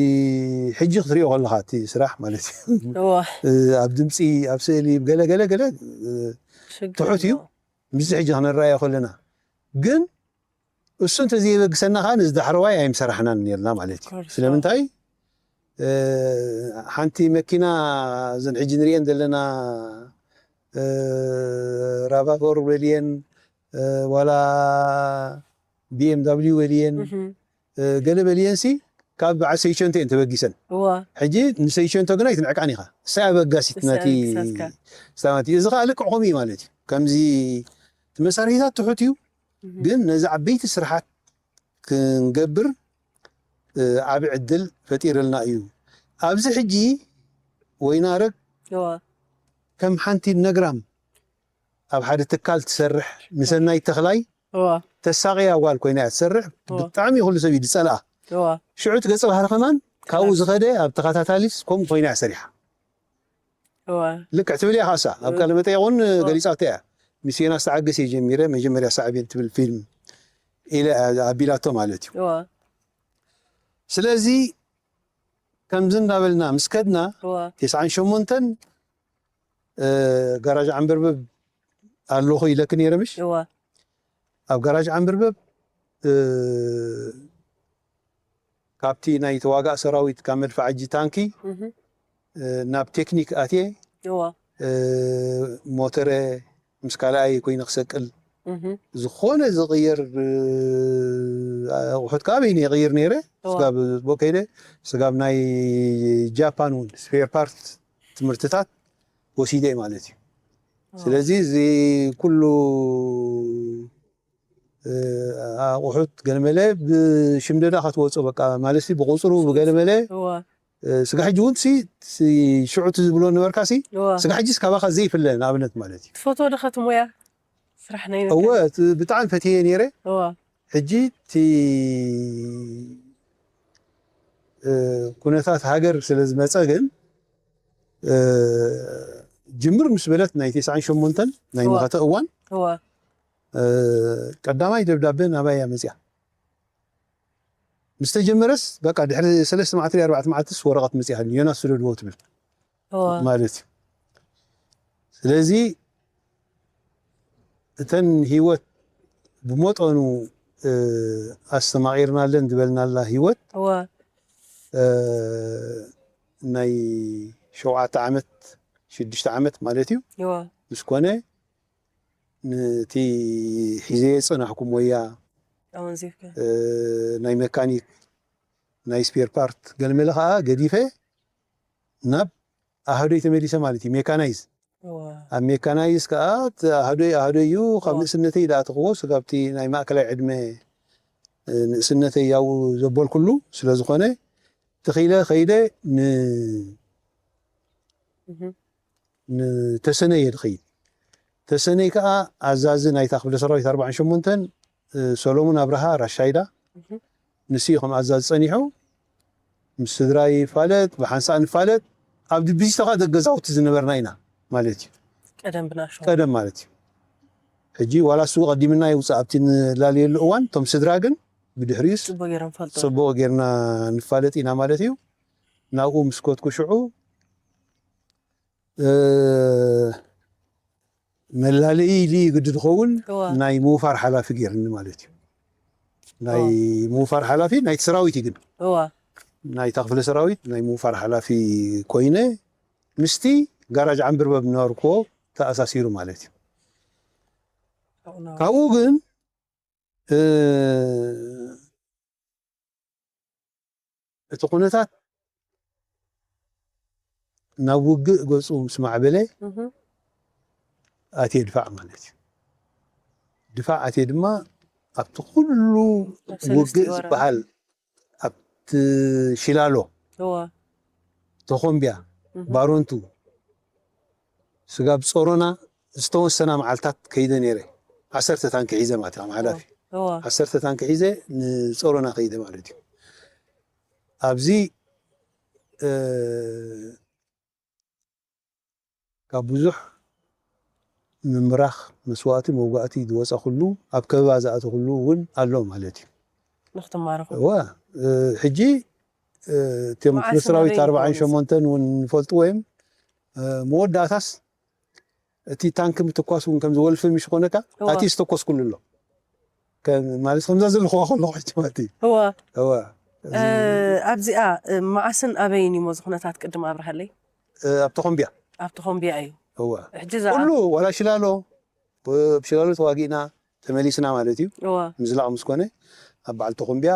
ሕጂ ክትሪኦ ከለኻ እቲ ስራሕ ማለት እዩ እዋ እ፣ ኣብ ድምፂ ኣብ ስእሊ ገለ ገለ ገለ እ፣ ሽግር ትሑት እዩ። የለውም። ምስዚ ሕጂ ክነረኣዮ ከለና ግን እሱ እንተዘየበግሰና ከዓ ነዚ ዳሕረዋይ ኣይምሰራሕናን ነርና ማለት እዩ። ኮርሶ። ስለምንታይ እ፣ ሓንቲ መኪና እዘን ሕጂ ንሪኤን ዘለና እ፣ ራቫ ፎር በልየን እ፣ ዋላ ቢኤምዳብሊዩ በልየን እህም። እ፣ ገለ በልየንሲ ካብ በዓል ሰይሸንቶ እየን ተበጊሰን። እዋ ሕጂ ንሰይሸንቶ ግን ኣይትንዕቃን ኢኻ። እሳ ኣበጋሲት እሳ ናቲ ኣበግሳትካ። ስታማቲ እዚ ከዓ ልክዕ ከምኡ እዩ ማለት እዩ። ከምዚ እቲ መሳርሒታት ትሑት እዩ እህም። ግን ነዚ ዓበይቲ ስራሓት ክንገብር እ፣ ዓቢ ዕድል ፈጢርልና እዩ። ኣብዚ ሕጂ ወይናረግ እዋ ከም ሓንቲ ነግራም ኣብ ሓደ ትካል ትሰርሕ ንሰናይ ተኽላይ እዋ ተሳቕያ ጓል ኮይና እያ ትሰርሕ። እዋ ብጣዕሚ ኩሉ ሰብ እዩ ዝጸልኣ። እዋ ሽዑ እቲ ገጸ ባህሪ ከማን ካብኡ እዋ ዝኸደ ኣብ ተኸታታሊስ ከምኡ ኮይና እያ ሰሪሓ። እዋ ልክዕ ትብል እያ። ካሳ ኣብ እዋ ቃለ መጠይቕ እውን እዋ ገሊጻቶ እያ። ምስ ዮናስ ተዓገስ እየ ጀሚረ መጀመርያ ሳዕቤን ትብል ፊልም ኢለ ኣቢላቶ ማለት እዩ። እዋ ስለዚ ከምዚ እንዳበልና ምስ ከድና እዋ ተስዓን ሸሞንተን እ፣ ጋራዥ ዓንበርበብ ኣለኹ ኢለክ ነይረ ምሽ? እዋ ኣብ ጋራዥ ዓንበርበብ እ፣ ካብቲ ናይ ተዋጋእ ሰራዊት ካብ መድፍዓጂ ታንኪ እህ እ፣ ናብ ቴክኒክ ኣትየ እዋ እ፣ ሞተረ ምስ ካልኣይ ኮይነ ክሰቅል እህ ዝኾነ ዝቕየር እ፣ ኣቑሑት ካበይ እየ ይቕይር ነይረ። እዋ ስጋብ ጽቡቕ ከይደ ስጋብ ናይ ጃፓን እውን ስፔር ፓርት ትምህርትታት ወሲደ ማለት እዩ። እዋ ስለዚ እዚ ኩሉ እ፣ ኣቑሑት ገለመለ ብሽምደዳ ክትወጾ በቃ ማለት ብቁፅሩ ብገለመለ እዋ እ፣ ስጋ ሕጂ እውን ሲ ሲ- ሽዑ እቲ ዝብሎ ነበርካ ሲ እዋ ስጋ ሕጂስ ካባኻ ዘይፍለ ንኣብነት ማለት እዩ። ትፈትዎ ዶ ኸትሞያ ስራሕ ናይ እወ እቲ ብጣዕሚ ፈትየ ነይረ። እዋ ሕጂ እቲ እ፣ ኩነታት ሃገር ስለ ዝመፀ ግን እ፣ ጅምር ምስ በለት ናይ ተስዓን ሸሞንተን ናይ እዋ መኸተ እዋን እዋ እ፣ ቀዳማይ ደብዳበ ናባይ እያ መፅያ። ምስ ተጀመረስ በቃ ድሕሪ ሰለስተ መዓልቲ ኣርባዕተ መዓልትስ ወረቐት መፅያ ዮናስ ስደድዎ ትብል እዋ ማለት እዩ። ስለዚ እተን ህይወት ብመጠኑ እ፣ ኣስተማቒርናለን ዝበልናላ ህይወት እዋ እ፣ ናይ ሸውዓተ ዓመት ሽዱሽተ ዓመት ማለት እዩ። እዋ ምስ ኮነ፣ ነቲ ሒዘ የጸናሕኩ ሞያ፣ ኣወንዚፍከ እ፣ ናይ መካኒክ፣ ናይ ስፔር ፓርት፣ ገለመለ ከኣ ገዲፈ ናብ ኣህዶይ ተመሊሰ ማለት እዩ። ሜካናይዝ እዋ ኣብ ሜካናይዝ ከኣ እቲ ኣህዶይ ኣህዶይ እዩ። ካብ እዋ ንእስነተይ ዝኣተኽዎ ስጋብቲ ናይ ማእከላይ ዕድመ፣ እ፣ ንእስነተይ ያው ዘበልኩሉ ስለ ዝኾነ፣ ተኺለ ኸይደ ን እህ ንተሰነይ እየ ዝኸይድ። ተሰነይ ከኣ ኣዛዚ ናይታ ክፍለ ሰራዊት ኣርባዓን ሸሞንተን፣ እ፣ ሰሎሙን ኣብርሃ ራሻይዳ፣ እህ ንሱ እዩ ከም ኣዛዚ ጸኒሑ። ምስ ስድራይ ይፋለጥ፣ ብሓንሳእ ንፋለጥ። ኣብ ድብዚቶ ከኣ ደገ ገዛውቲ ዝነበርና ኢና ማለት እዩ፣ ቀደም ብናሾ ቀደም ማለት እዩ። ሕጂ ዋላ እሱ ቀዲምና ይውጻእ ኣብቲ ንላለየሉ እዋን፣ እቶም ስድራ ግን ብድሕሪኡስ ጽቡቅ ገይሮም ፈልጡ ጽቡቕ ጌርና ንፋለጥ ኢና ማለት እዩ። ናብኡ ምስ ከድኩ ሽዑ፣ እ፣ መላለዪ ኢሉ ግዲ ዝኸውን እዋ ናይ ምውፋር ሓላፊ ጌርኒ ማለት እዩ። ናይ እዋ ምውፋር ሓላፊ ናይቲ ሰራዊት እዩ፣ ግን እዋ ናይታ ክፍለ ሰራዊት ናይ ምውፋር ሓላፊ ኮይነ ምስቲ ጋራጅ ዓንብርበብ ዝነበርክዎ ተኣሳሲሩ ማለት እዩ። ካብኡ ናብ ካብኡ ግን፣ እ፣ እቲ ኩነታት ናብ ውግእ ገጹ ምስ ማዕበለ እህ ኣትየ ድፋዕ ማለት እዩ። ድፋዕ ኣትየ ድማ ኣብቲ ኩሉ ኣብ ሰለስተ ውግእ ወረዳ ዝበሃል ኣብቲ ሽላሎ፣ እዋ ተኾምቢያ፣ እህ ባሮንቱ፣ ስጋብ ጾሮና ዝተወሰና መዓልታት ከይደ ነይረ። ዓሰርተ ታንኪ ሒዘ ማለት እዩ፣ ከም ሓላፊ እዋ ዓሰርተ ታንኪ ሒዘ ንጾሮና ከይደ ማለት እዩ። ኣብዚ፣ እ፣ ካብ ብዙሕ ምምራኽ፣ መስዋእቲ፣ መውጋእቲ ዝወጸ ኩሉ፣ ኣብ ከበባ ዝኣተ ኩሉ እውን ኣሎ ማለት እዩ። ንክትማረኹ እዋ፣ እ፣ ሕጂ፣ እ፣ እቶም ክፍለ መዓስን ሰራዊት ኣበይን ኣርባዓን ይኸውን እዚ? ሸሞንተን እውን ንፈልጥዎ እዮም። እ፣ መወዳእታስ እቲ ታንክ ምትኳስ እውን ከም ዝወልፊ ምሽ ኮነካ፣ እዋ ኣቲ ዝተኮስኩሉ ኣሎ። ከም፣ ማለት ከምዛ ዘለኹዋ ከለኹ ሕጂ ማለት እዩ። እዋ እዋ፣ እ፣ ኣብዚኣ እ፣ መዓስን ኣበይን እዩ እዚ ኩነታት ቅድም ኣብርሃለይ? እ፣ ኣብ ተኾምቢያ። ኣብ ተኾምቢያ እዩ። እዋ። ሕጂ እዛ ኩሉ ዋላ ሽላሎ፣ ብ-፣ ብሽላሎ ተዋጊእና ተመሊስና ማለት እዩ። እዋ ምዝላቕ ምስ ኮነ፣ ኣብ በዓል ተኾምቢያ፣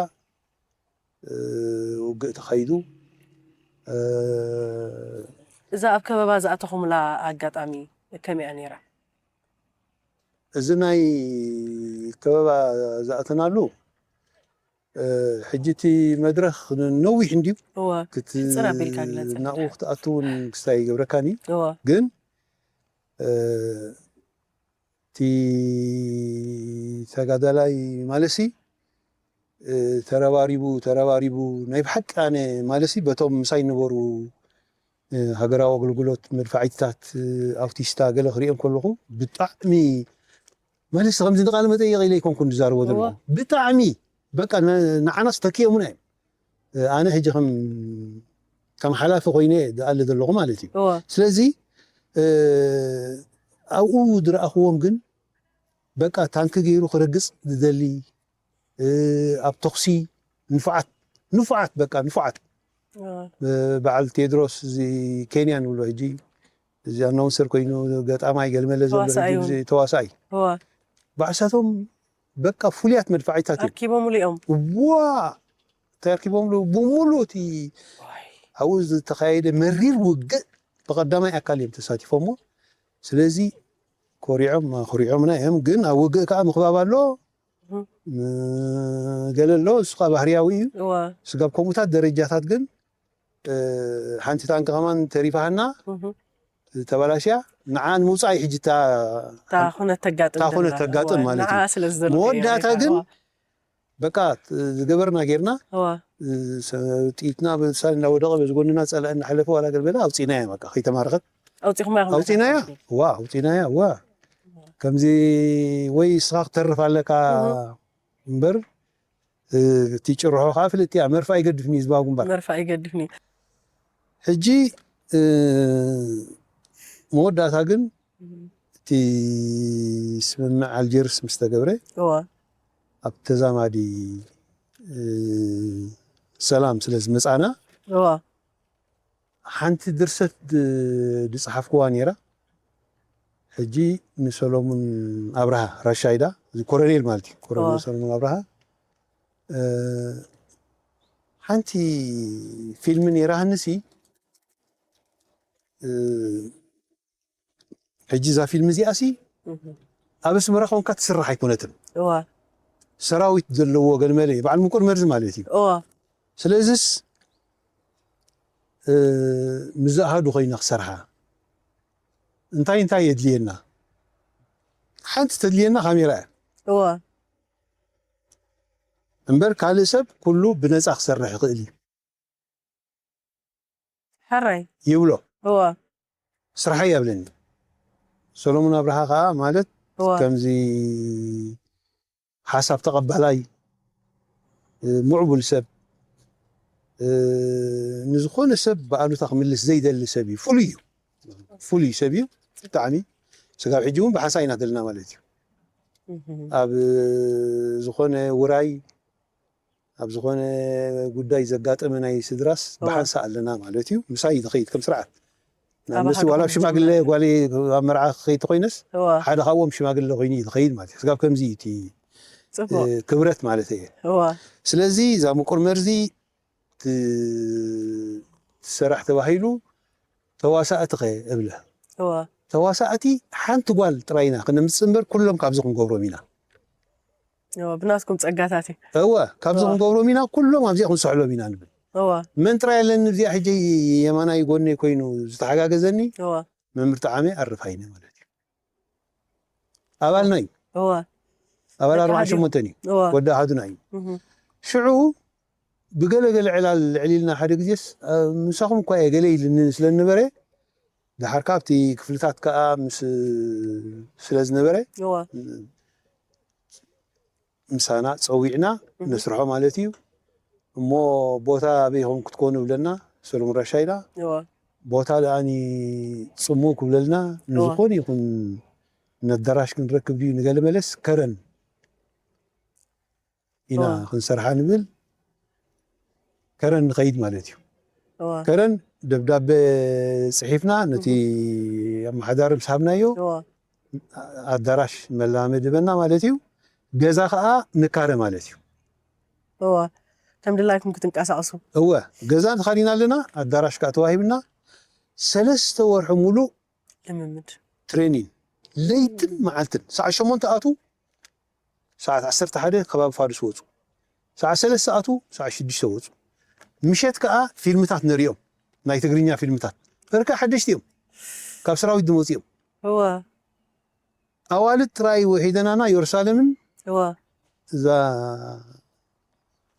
እ፣ ውግእ ተኻይዱ። እ፣ እዛ ኣብ ከበባ ዝኣተኹምላ ኣጋጣሚ ከመይ እያ ነይራ? እዚ ናይ ከበባ ዝኣተናሉ፣ እ፣ ሕጂ እቲ መድረኽ ነዊሕ እንድዩ። እዋ ክት-፣ ሕጽር ኣቢልካ ግለጸልና። ናብኡ ክትኣቱ እውን ክስታይ ይገብረካን እዩ። እዋ ግን፣ እ፣ እቲ ተጋዳላይ ማለሲ፣ እ፣ ተረባሪቡ፣ ተረባሪቡ፣ ናይ ብሓቂ ኣነ ማለሲ በቶም ምሳይ ነበሩ፣ እ፣ ሃገራዊ ኣገልግሎት መድፋዒትታት፣ እ፣ ኣውቲስታ ገለ ክሪኦም ከለኹ ብጣዕሚ ማለሲ ከምዚ ንቃለ መጠይቕ ኢለ ኣይኮንኩን ዝዛረቦ እዋ ዘለኹ። ብጣዕሚ በቃ ን-፣ ንዓናስ ተኪኦምና እዮም። እ፣ ኣነ ሕጂ ከም፣ ከም ሓላፊ ኮይነ እየ ዝኣሊ ዘለኹ ማለት እዩ። እዋ ስለዚ፣ እ፣ ኣብኡ ዝረኣኽዎም ግን በቃ ታንኪ ገይሩ ክረግጽ ዝደሊ፣ እ፣ ኣብ ተኹሲ ንፉዓት፣ ንፉዓት፣ በቃ ንፉዓት። እዋ እ፣ በዓል ቴድሮስ እዚ ኬንያ ንብሎ ሕጂ፣ እዚ ኣናውንሰር ኮይኑ ገጣማይ ገልመለ ዘሎ ተዋሳኣይ ሕጂ እውን። ብዚ-፣ ተዋሳኣይ። እዋ ባዕሳቶም በቃ ፍሉያት መድፋዒታት እዮም። ኣርኪቦምሉ እዮም። ዋ! እንታይ ኣርኪቦምሉ? ብምሉእ እቲ ዋይ ኣብኡ ዝተኻየደ መሪር ውግእ ብቐዳማይ ኣካል እዮም ተሳቲፎሞ። ስለዚ ኮሪዖም፣ ኮሪዖምና እዮም። ግን ኣብ ውግእ ከኣ ምኽባብ ኣሎ። እህ ም-፣ ገለ ኣሎ፣ እሱ ከኣ ባህርያዊ እዩ። እዋ ስጋብ ከምኡታት ደረጃታት ግን፣ እ፣ ሓንቲ ታንኪ ከማን ተሪፋሃና፣ እህ ተበላሽያ፣ ንዓ ንምውጻእ እዩ ሕጂ እታ እታ ኩነት ተጋጥም እታ ኩነት ዘላ። ተጋጥም እዋ ማለት ንዓ እዩ። ስለ ዝደለኹ መወዳእታ እየ። ግን እዋ በቃ፣ እ፣ ዝገበርና ጌርና፣ እዋ እ፣ ሰ-፣ ጥይትና በሳል እናወደቐ በዚ ጎንና ጸላኢ እናሓለፈ ዋላ ገለ በለ ኣውጺእናያ፣ በቃ ከይተማረኸት ኣውጺኹማ ኢኹም ኣውጺእናያ። ነታ ዋ፣ ኣውጺእናያ፣ ዋ። ከምዚ ወይ እስኻ ክትተርፍ ኣለካ እህ እምበር፣ እ፣ እቲ ጭርሖ ከዓ ፍልጥ እያ። መርፍ ኣይገድፍን እዩ ዝባብ ግንባር። መርፍ ኣይገድፍን እዩ። ሕጂ፣ እ፣ መወዳእታ ግን እቲ ስምምዕ ኣልጀርስ ምስ ተገብረ እዋ ኣብ ተዛማዲ፣ እ፣ ሰላም ስለ ዝመጻና፣ እዋ ሓንቲ ድርሰት ድ- ዝጸሓፍኩዋ ነይራ። ሕጂ ንሰሎሙን ኣብርሃ ራሻይዳ፣ እዚ ኮረኔል ማለት እዩ፣ ኮረኔል እዋ ሰሎሙን ኣብርሃ። እ፣ ሓንቲ ፊልም ነይራህንሲ፣ እ፣ ሕጂ እዛ ፊልም እዚኣሲ እህ ኣብ ኣስመራ ኮንካ ትስራሕ ኣይኮነትን። እዋ ሰራዊት ዘለዎ ገልመለ እዩ፣ በዓል ምቁር መርዚ ማለት እዩ። እዋ ስለዚስ፣ እ፣ ምስ ዝኣሃዱ ኮይና ክሰርሓ፣ እንታይ እንታይ የድልየና? ሓንቲ ተድልየና ካሜራ እያ። እዋ እምበር ካልእ ሰብ ኩሉ ብነጻ ክሰርሕ ይኽእል እዩ ሕራይ ይብሎ። እዋ ስራሐይ ኣብለኒ። ሰሎሙን ኣብርሃ ከኣ ማለት እዋ ከምዚ ሓሳብ ተቐባላይ፣ እ፣ ምዕቡል ሰብ፣ እ፣ ንዝኾነ ሰብ ብኣሉታ ክምልስ ዘይደሊ ሰብ እዩ። ፍሉይ እዩ። ፍሉይ ሰብ እዩ። ብጣዕሚ ስጋብ ሕጂ እውን ብሓንሳ ኢና ዘለና ማለት እዩ። እህ ኣብ ዝኾነ ውራይ፣ ኣብ ዝኾነ ጉዳይ ዘጋጠመ ናይ ስድራስ እዋ ብሓንሳ ኣለና ማለት እዩ። ምሳይ ዝኸይድ ከም ስርዓት፣ ኣብ ንኣብነት ሓደ ዋላ ኣብ ኮይኑ ሽማግለ፣ ጓል ኣብ መርዓ ክኸይድ ተኮይነስ፣ እዋ ሓደ ካብኦም ሽማግለ ኮይኑ እዩ ዝኸይድ ማለት እዩ። ስጋብ ከምዚ እዩ እቲ፣ እ፣ ጽቡቅ ክብረት ማለት እየ። እዋ ስለዚ እዛ ምቁር መርዚ ት- ትሰራሕ ተባሂሉ፣ ተዋሳእቲ ከ እብለ፣ እዋ ተዋሳእቲ ሓንቲ ጓል ጥራይ ኢና ክነምጽእ እምበር፣ ኩሎም ካብዚ ክንገብሮም ኢና። እዋ ብናትኩም ጸጋታት እዩ እወ፣ ካብዚ እዋ ክንገብሮም ኢና፣ ኩሎም ኣብዚኣ ክንስሕሎም ኢና ንብል። እዋ መን ጥራይ ኣለኒ እዚኣ ሕጂ የማናይ ጎነይ ኮይኑ ዝተሓጋገዘኒ? እዋ መምህር ጠዓመ ኣርፋይነ ማለት እዩ። ኣባልና እዩ። እዋ ኣባል ደቂ ኣርባዓን ኣሃዱ እዩ ሸሞንተን እዩ። እዋ ወዲ ኣሃዱና እዩ። እህ ሽዑ ብገለገለ ዕላል ልዕል ኢልና ሓደ ግዜስ፣ እ፣ ምሳኹም እኳ እየ ገለ ኢልኒ ስለ ዝነበረ፣ ድሓር ካብቲ ክፍልታት ከኣ ምስ ስለ ዝነበረ፣ እዋ ምሳና ጸዊዕና እህ ነስርሖ ማለት እዩ። እሞ ቦታ ኣበይ ኢኹም ክትኮኑ ብለና፣ ሰሎሙን ራሻይዳ። እዋ ቦታ ደኣኒ ጽሙ ክብለልና፣ እዋ ንዝኾነ ይኹን ነዳራሽ ክንረክብ ድዩ ንገለ መለስ ከረን ኢና እዋ ክንሰርሓ ንብል። ከረን ንኸይድ ማለት እዩ። እዋ ከረን ደብዳቤ ጽሒፍና ነቲ እህ ኣመሓዳሪ ምስ ሃብናዮ፣ እዋ ኣዳራሽ መላመድበና ማለት እዩ። ገዛ ከኣ ንካረ ማለት እዩ። እዋ ከም ድላይኩም ክትንቀሳቀሱ እወ፣ ገዛ ተኻሪና ኣለና፣ ኣዳራሽ ከኣ ተዋሂብና። ሰለስተ ወርሒ ሙሉእ ልምምድ ትሬኒን፣ ለይትን መዓልትን። ሰዓት ሸሞንተ ኣቱ፣ ሰዓት ዓሰርተ ሓደ ከባቢ ፋዱስ ወጹ። ሰዓት ሰለስተ ኣቱ፣ ሰዓት ሽዱሽተ ወጹ። ምሸት ከኣ ፊልምታት ነሪኦም፣ ናይ ትግርኛ ፊልምታት። በርካ ሓደሽቲ እዮም፣ ካብ ሰራዊት ዝመጹ እዮም። እዋ ኣዋልድ ጥራይ ውሒደናና፣ የሩሳሌምን እዋ እዛ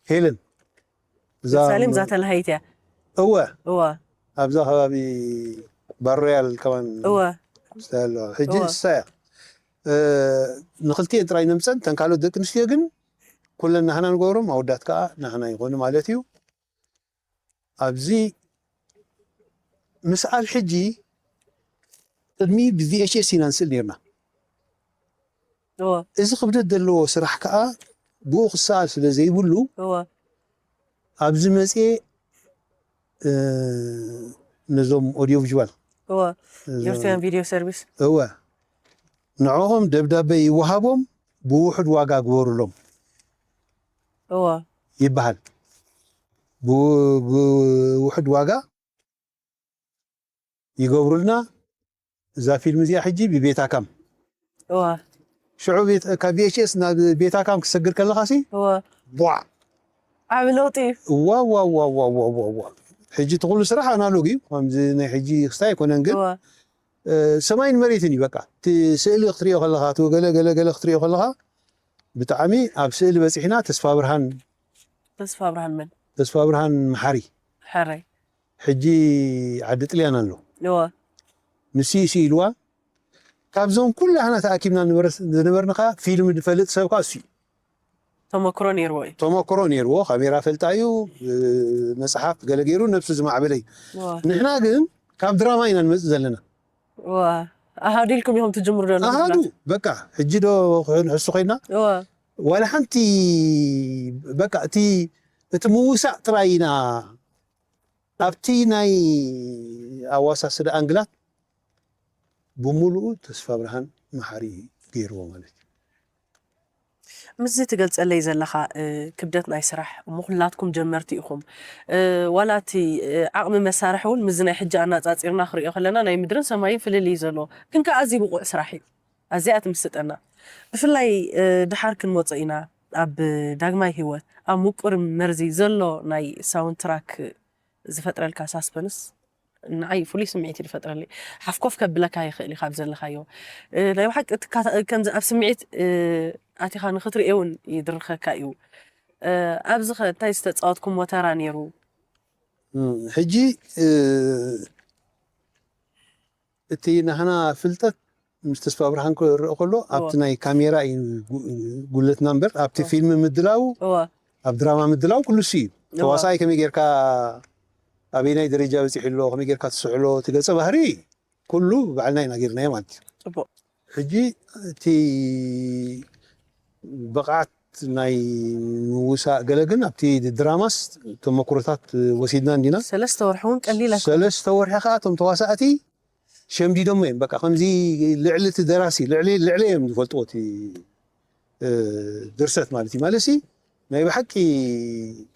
ሄለን፣ እዛ የሩሳሌም እዛ ተላሃይት እያ እወ፣ እዋ ኣብዛ ከባቢ ባሮያል ከማን እዋ ስለ ኣለዋ። ሕጂ እዋ ንሳ እያ፣ እ፣ ንክልቲኤን ጥራይ ነምፀን። ተን ካልኦት ደቂ ኣንስትዮ ግን ኩለን ናህና ንገብሮም፣ ኣወዳት ከዓ ናህና ይኾኑ ማለት እዩ። ኣብዚ ምስኣል ሕጂ ቅድሚ ብ ቪ ኤች ኤስ ኢና ንስእል ነርና። እዋ እዚ ክብደት ዘለዎ ስራሕ ከዓ ብኡ ክሰኣል ስለ ዘይብሉ፣ እዋ ኣብዚ መፅኤ፣ እ፣ ነዞም ኦዲዮ ቪዥዋል፣ እዋ እዞም ኤርትራውያን ቪድዮ ሰርቪስ እወ፣ ንዕኦም ደብዳቤ ይወሃቦም፣ ብውሑድ ዋጋ ግበሩሎም እዋ ይበሃል። ብ-፣ ብውሑድ ዋጋ ይገብሩልና። እዛ ፊልም እዚኣ ሕጂ ብቤታካም፣ እዋ ሽዑ ቤት-፣ ካብ ቪ ኤች ኤስ ናብ ቤታካም ክሰግር ከለኻሲ፣ እዋ ቧዕ! ዓቢ ለውጢ እዩ ዋ፣ ዋ፣ ዋ። ሕጂ እቲ ኩሉ ስራሕ ኣናሎግ እዩ። ከምዚ ናይ ሕጂ ክስታይ ኣይኮነን፣ ግን፣ እዋ እ፣ ሰማይን መሬትን እዩ በቃ። እቲ ስእሊ ክትሪኦ ከለኻ፣ እቲ ገለ፣ ገለ፣ ገለ ክትሪኦ ከለኻ፣ ብጣዕሚ ኣብ ስእሊ በጺሕና። ተስፋ ብርሃን፣ ተስፋ ብርሃን መን ተስፋ ብርሃን መሓሪ፣ ሕራይ ሕጂ ዓዲ ጥልያን ኣሎ። እዋ ንሱ እዩ ስኢልዋ። ካብዞም ኩላህና ተኣኪብና ንበር-፣ ዝነበርና ከኣ ፊልም ዝፈልጥ ሰብ ከኣ እሱ እዩ። ተመክሮ ነይርዎ እዩ ተመክሮ ነይርዎ፣ ካሜራ ፈልጣ እዩ፣ እ፣ መጽሓፍ ገለ ገይሩ ነብሱ ዝማዕበለ እዩ። እዋ ንሕና ግን ካብ ድራማ ኢና ንመጽእ ዘለና። እዋ ኣሃዱ ኢልኩም ኢኹም ትጅምሩ ዶ ኣሃዱ በቃ ሕጂ ዶ ንሕሱ ኮይና እዋ ዋላ ሓንቲ በቃ እቲ፣ እቲ ምውሳእ ጥራይ ኢና ኣብቲ ናይ ኣዋሳስዳ ኣንግላት ብምሉኡ ተስፋ ብርሃን መሓሪ ገይርዎ ማለት እዩ። ምስዚ ትገልጸለይ ዘለኻ ክብደት ናይ ስራሕ እሞ ኩላትኩም ጀመርቲ ኢኹም። ዋላ እቲ ዓቕሚ መሳርሒ እውን ምስዚ ናይ ሕጂ ኣናጻጺርና ክሪኦ ከለና ናይ ምድርን ሰማይን ፍልልይ እዩ ዘለዎ። ግን ከኣ ኣዝዩ ብቑዕ ስራሕ እዩ። ኣዝያ ትምስጠና። ብፍላይ ድሓር ክንመጾ ኢና ኣብ ዳግማይ ህይወት ኣብ ምቁር መርዚ ዘሎ ናይ ሳውንድ ትራክ ዝፈጥረልካ ሳስፐንስ ንዓይ ፍሉይ ስምዒት እዩ ዝፈጥረለይ። ሓፍኮፍ ከብለካ ይኽእል እዩ ካብ ዘለኻዮ። ናይ ብሓቂ ከምዚ ኣብ ስምዒት ኣቲኻ ንኽትርእዮ እውን ይድርኸካ እዩ። ኣብዚ ኸ እንታይ ዝተፃወትኩሞ ተራ ነይሩ? ሕጂ እቲ ናህና ፍልጠት ምስ ተስፋ ብርሃን ክረአ ከሎ ኣብቲ ናይ ካሜራ እዩ ጉለትና እምበር ኣብቲ ፊልም ምድላው ኣብ ድራማ ምድላው ኩሉ እሱ እዩ። ተዋሳኣይ ከመይ ጌርካ ኣበይናይ ደረጃ በፂሑ ኣሎ ከመይ ጌርካ ትስሕሎ እቲ ገፀ ባህሪ ኩሉ ባዕልና ኢና ጌርናዮ ማለት እዩ። ፅቡቅ ሕጂ እቲ ብቕዓት ናይ ምውሳእ ገለ ግን ኣብቲ ድራማስ ተመክሮታት ወሲድና እንዲና ሰለስተ ወርሒ እውን ቀሊል ኣይኮነን። ሰለስተ ወርሒ ከዓ እቶም ተዋሳእቲ ሸምዲዶሞ እዮም በቃ ከምዚ ልዕሊ እቲ ደራሲ ልዕሊ ልዕሊ እዮም ዝፈልጥዎ እቲ ድርሰት ማለት እዩ ማለት ሲ ናይ ብሓቂ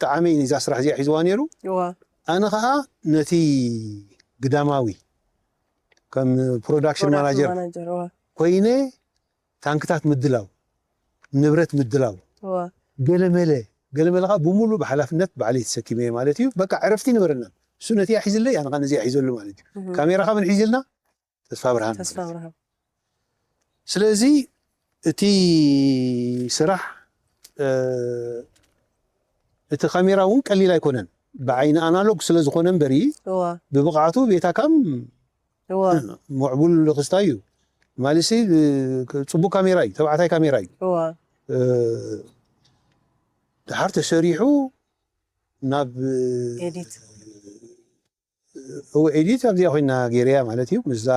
ጣዕመይ ንዛ ስራሕ እዚኣ ሒዝዋ ነይሩ እዋ ኣነ ከዓ ነቲ ግዳማዊ ከም ፕሮዳክሽን ማናጀር ማናጀር እዋ ኮይነ ታንክታት ምድላው ንብረት ምድላው እዋ ገለመለ ገለመለ ከዓ ብምሉእ ብሓላፍነት ባዕለይ ተሰኪመ ማለት እዩ በቃ ዕረፍቲ ይነበረና እሱ ነቲ ሒዝለይ ኣነ ከዓ ነዚኣ ሒዘሉ ማለት እዩ ካሜራ ከዓ መን ሒዝልና ተስፋ ብርሃን ተስፋ ብርሃን ስለዚ እቲ ስራሕ እቲ ካሜራ እውን ቀሊል ኣይኮነን ብዓይኒ ኣናሎግ ስለ ዝኾነ እምበሪ እዋ ብብቕዓቱ ቤታ ካም እዋ ምዕቡል ክስታይ እዩ ማለሲ ፅቡቅ ካሜራ እዩ ተባዕታይ ካሜራ እዩ እዋ ድሓር ተሰሪሑ ናብ ኤዲት እወ ኤዲት ኣብዚኣ ኮይና ገይረያ ማለት እዩ ምስዛ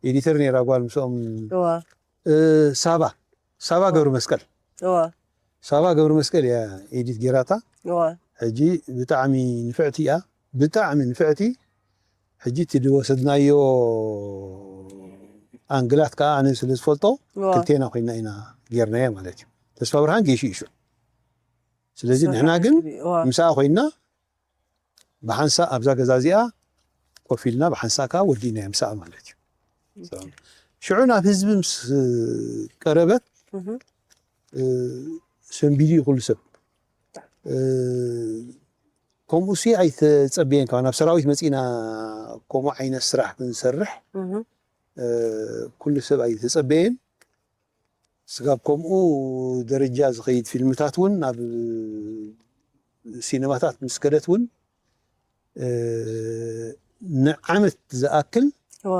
ኤዲተር ነይራ ጓል ምስኦም እዋ ሳባ ሳባ ገብረ መስቀል እዋ ሳባ ገብረ መስቀል እያ ኤዲት ጌራታ እዋ ሕጂ ብጣዕሚ ንፍዕቲ እያ ብጣዕሚ ንፍዕቲ ሕጂ እቲ ዝወሰድናዮ ኣንግላት ከዓ ኣነ ስለ ዝፈልጦ እዋ ክልቴና ኮይና ኢና ጌርናዮ ማለት እዩ ተስፋ ብርሃን ጌሹ እዩ ሽዑ ስለዚ ንሕና ግን እዋ ምሳኣ ኮይና ብሓንሳእ ኣብዛ ገዛ እዚኣ ኮፍ ኢልና ብሓንሳእ ከዓ ወዲእናዮ ምሳኣ ማለት እዩ ሽዑ ናብ ህዝቢ ምስ ቀረበት እህ ሰንቢዱ እዩ ኩሉ ሰብ ከምኡ ሲ ኣይተፀበየን ካብ ናብ ሰራዊት መፂና ከምኡ ዓይነት ስራሕ ክንሰርሕ እህ ኩሉ ሰብ ኣይተፀበየን ስጋብ ከምኡ ደረጃ ዝኸይድ ፊልምታት እውን ናብ ሲነማታት ምስ ከደት እውን ንዓመት ዝኣክል እዋ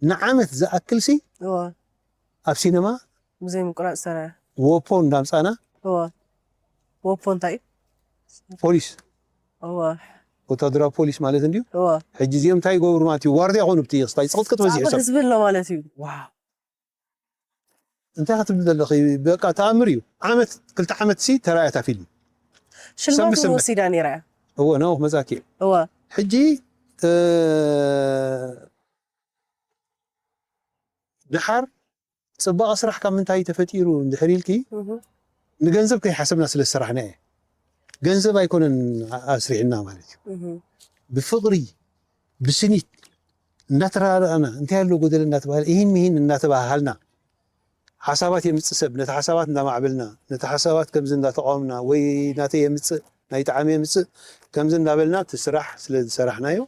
ንዓመት ዝኣክል ሲ እዋ ኣብ ሲነማ ብዘይ ምቁራፅ ሰረ ወፖ እንዳምፃና እዋ ወፖ እንታይ እዩ ፖሊስ እዋ ወታደራዊ ፖሊስ ማለት እንድዩ እዋ ሕጂ እዚኦም እንታይ ይገብሩ ማለት እዩ ዋርድያ ኮኑ ብቲ ክስታይ ፅቕጥቅጥ በዚሑ ፃዕቡ ሰብ ህዝቢ ኣሎ ማለት እዩ ዋው እንታይ ክትብል ዘለኺ በቃ ተኣምር እዩ ዓመት ክልተ ዓመት ሲ ተራእያ እታ ፊልም ሽልማት ሰንበት እውን ሰንበት። ወሲዳ ነይራ እያ እወ ናብኡ ክመፃኪ እየ እዋ ሕጂ እ፣ ድሓር ፅባቐ ስራሕ ካብ ምንታይ ተፈጢሩ እንድሕር ኢልኪ እህ ንገንዘብ ከይሓሰብና ስለ ዝሰራሕና እየ ገንዘብ ኣይኮነን ኣስሪሕና ማለት እዩ እህ ብፍቕሪ ብስኒት እናተረዳዳእና እንታይ ኣሎ ጎደለ እናተባሃለ ይህን ምሂን እናተባሃሃልና ሓሳባት የምፅእ ሰብ ነቲ ሓሳባት እንዳማዕበልና ነቲ ሓሳባት ከምዚ እንዳተቃወምና ወይ ናተይ የምፅእ ናይ ጣዕሚ የምፅእ ከምዚ እንዳበልና እቲ ስራሕ ስለ ዝሰራሕናዮ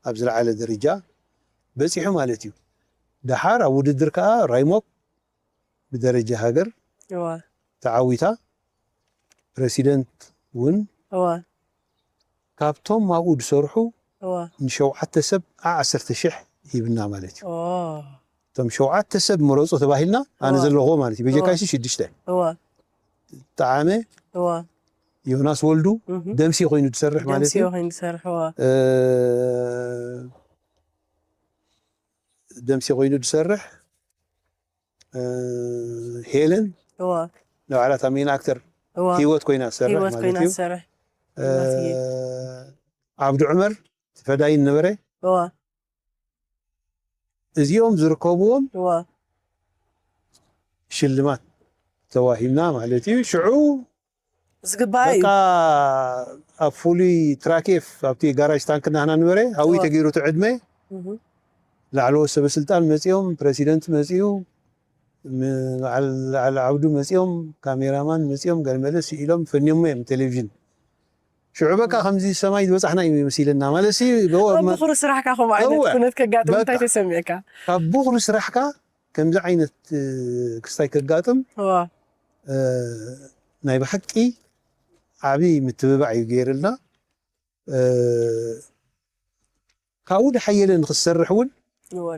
ኣብ ዝለዓለ ደረጃ በፂሑ ማለት እዩ ደሓር ኣብ ውድድር ከዓ ራይሞክ ብደረጃ ሃገር እዋ ተዓዊታ ፕረሲደንት እውን እዋ ካብቶም ኣብኡ ዝሰርሑ እዋ ንሸውዓተ ሰብ ዓ ዓሰርተ ሽሕ ሂብና ማለት እዩ ኦ እቶም ሸውዓተ ሰብ ምረፁ ተባሂልና ኣነ እዋ። ዘለኹዎ ማለት እዩ በጀካይሲ እዋ። ሽዱሽተ እዋ ጣዓመ እዋ ዮናስ ወልዱ እህ ደምሲ ኮይኑ ዝሰርሕ ማለት ደምሲ እዩ ኮይኑ ዝሰርሕ እዋ እ፣ ደምሲ ኮይኑ ዝሰርሕ እ፣ ሄለን እዋ ንባዕላ እታ ሜን ኣክተር እዋ ህይወት ኮይና ትሰርሕ ህይወት ማለት ኮይና እዩ ትሰርሕ እ፣ እናትየ። ዓብዱ ዑመር ፈዳይን ነበረ። እዋ እዚኦም ዝርከብዎም እዋ ሽልማት ተዋሂብና ማለት እዩ። ሽዑ ዝግባእ እዩ። በቃ ኣብ ፍሉይ ትራክ ኤፍ ኣብቲ ጋራጅ ታንክ ናህና ነበረ። ኣብኡ እዋ። ተገይሩ እቲ ዕድመ እህ። ላዕለዎት ሰበስልጣን መፂኦም፣ ፕረሲደንት መፂኡ፣ ም- በዓል ዓብዱ መፂኦም፣ ካሜራማን መፂኦም፣ ገለመለ ስኢሎም ፈንዮሞ እዮም ቴሌቪዥን። ሽዑ በቃ ከምዚ ሰማይ ዝበፃሕና እዩ መሲለና ማለት ሲ ካብ ብኹሪ ስራሕካ ከምኡ ዓይነት እወ። ኩነት ከጋጥም እንታይ በቃ። ተሰሚዕካ? ካብ ብኹሪ ስራሕካ ከምዚ ዓይነት እ፣ ክስታይ ከጋጥም እዋ እ፣ ናይ ብሓቂ ዓብዪ ምትብባዕ እዩ ገይርልና። እ፣ ካብኡ ዝሓየለ ንክትሰርሕ እውን እወ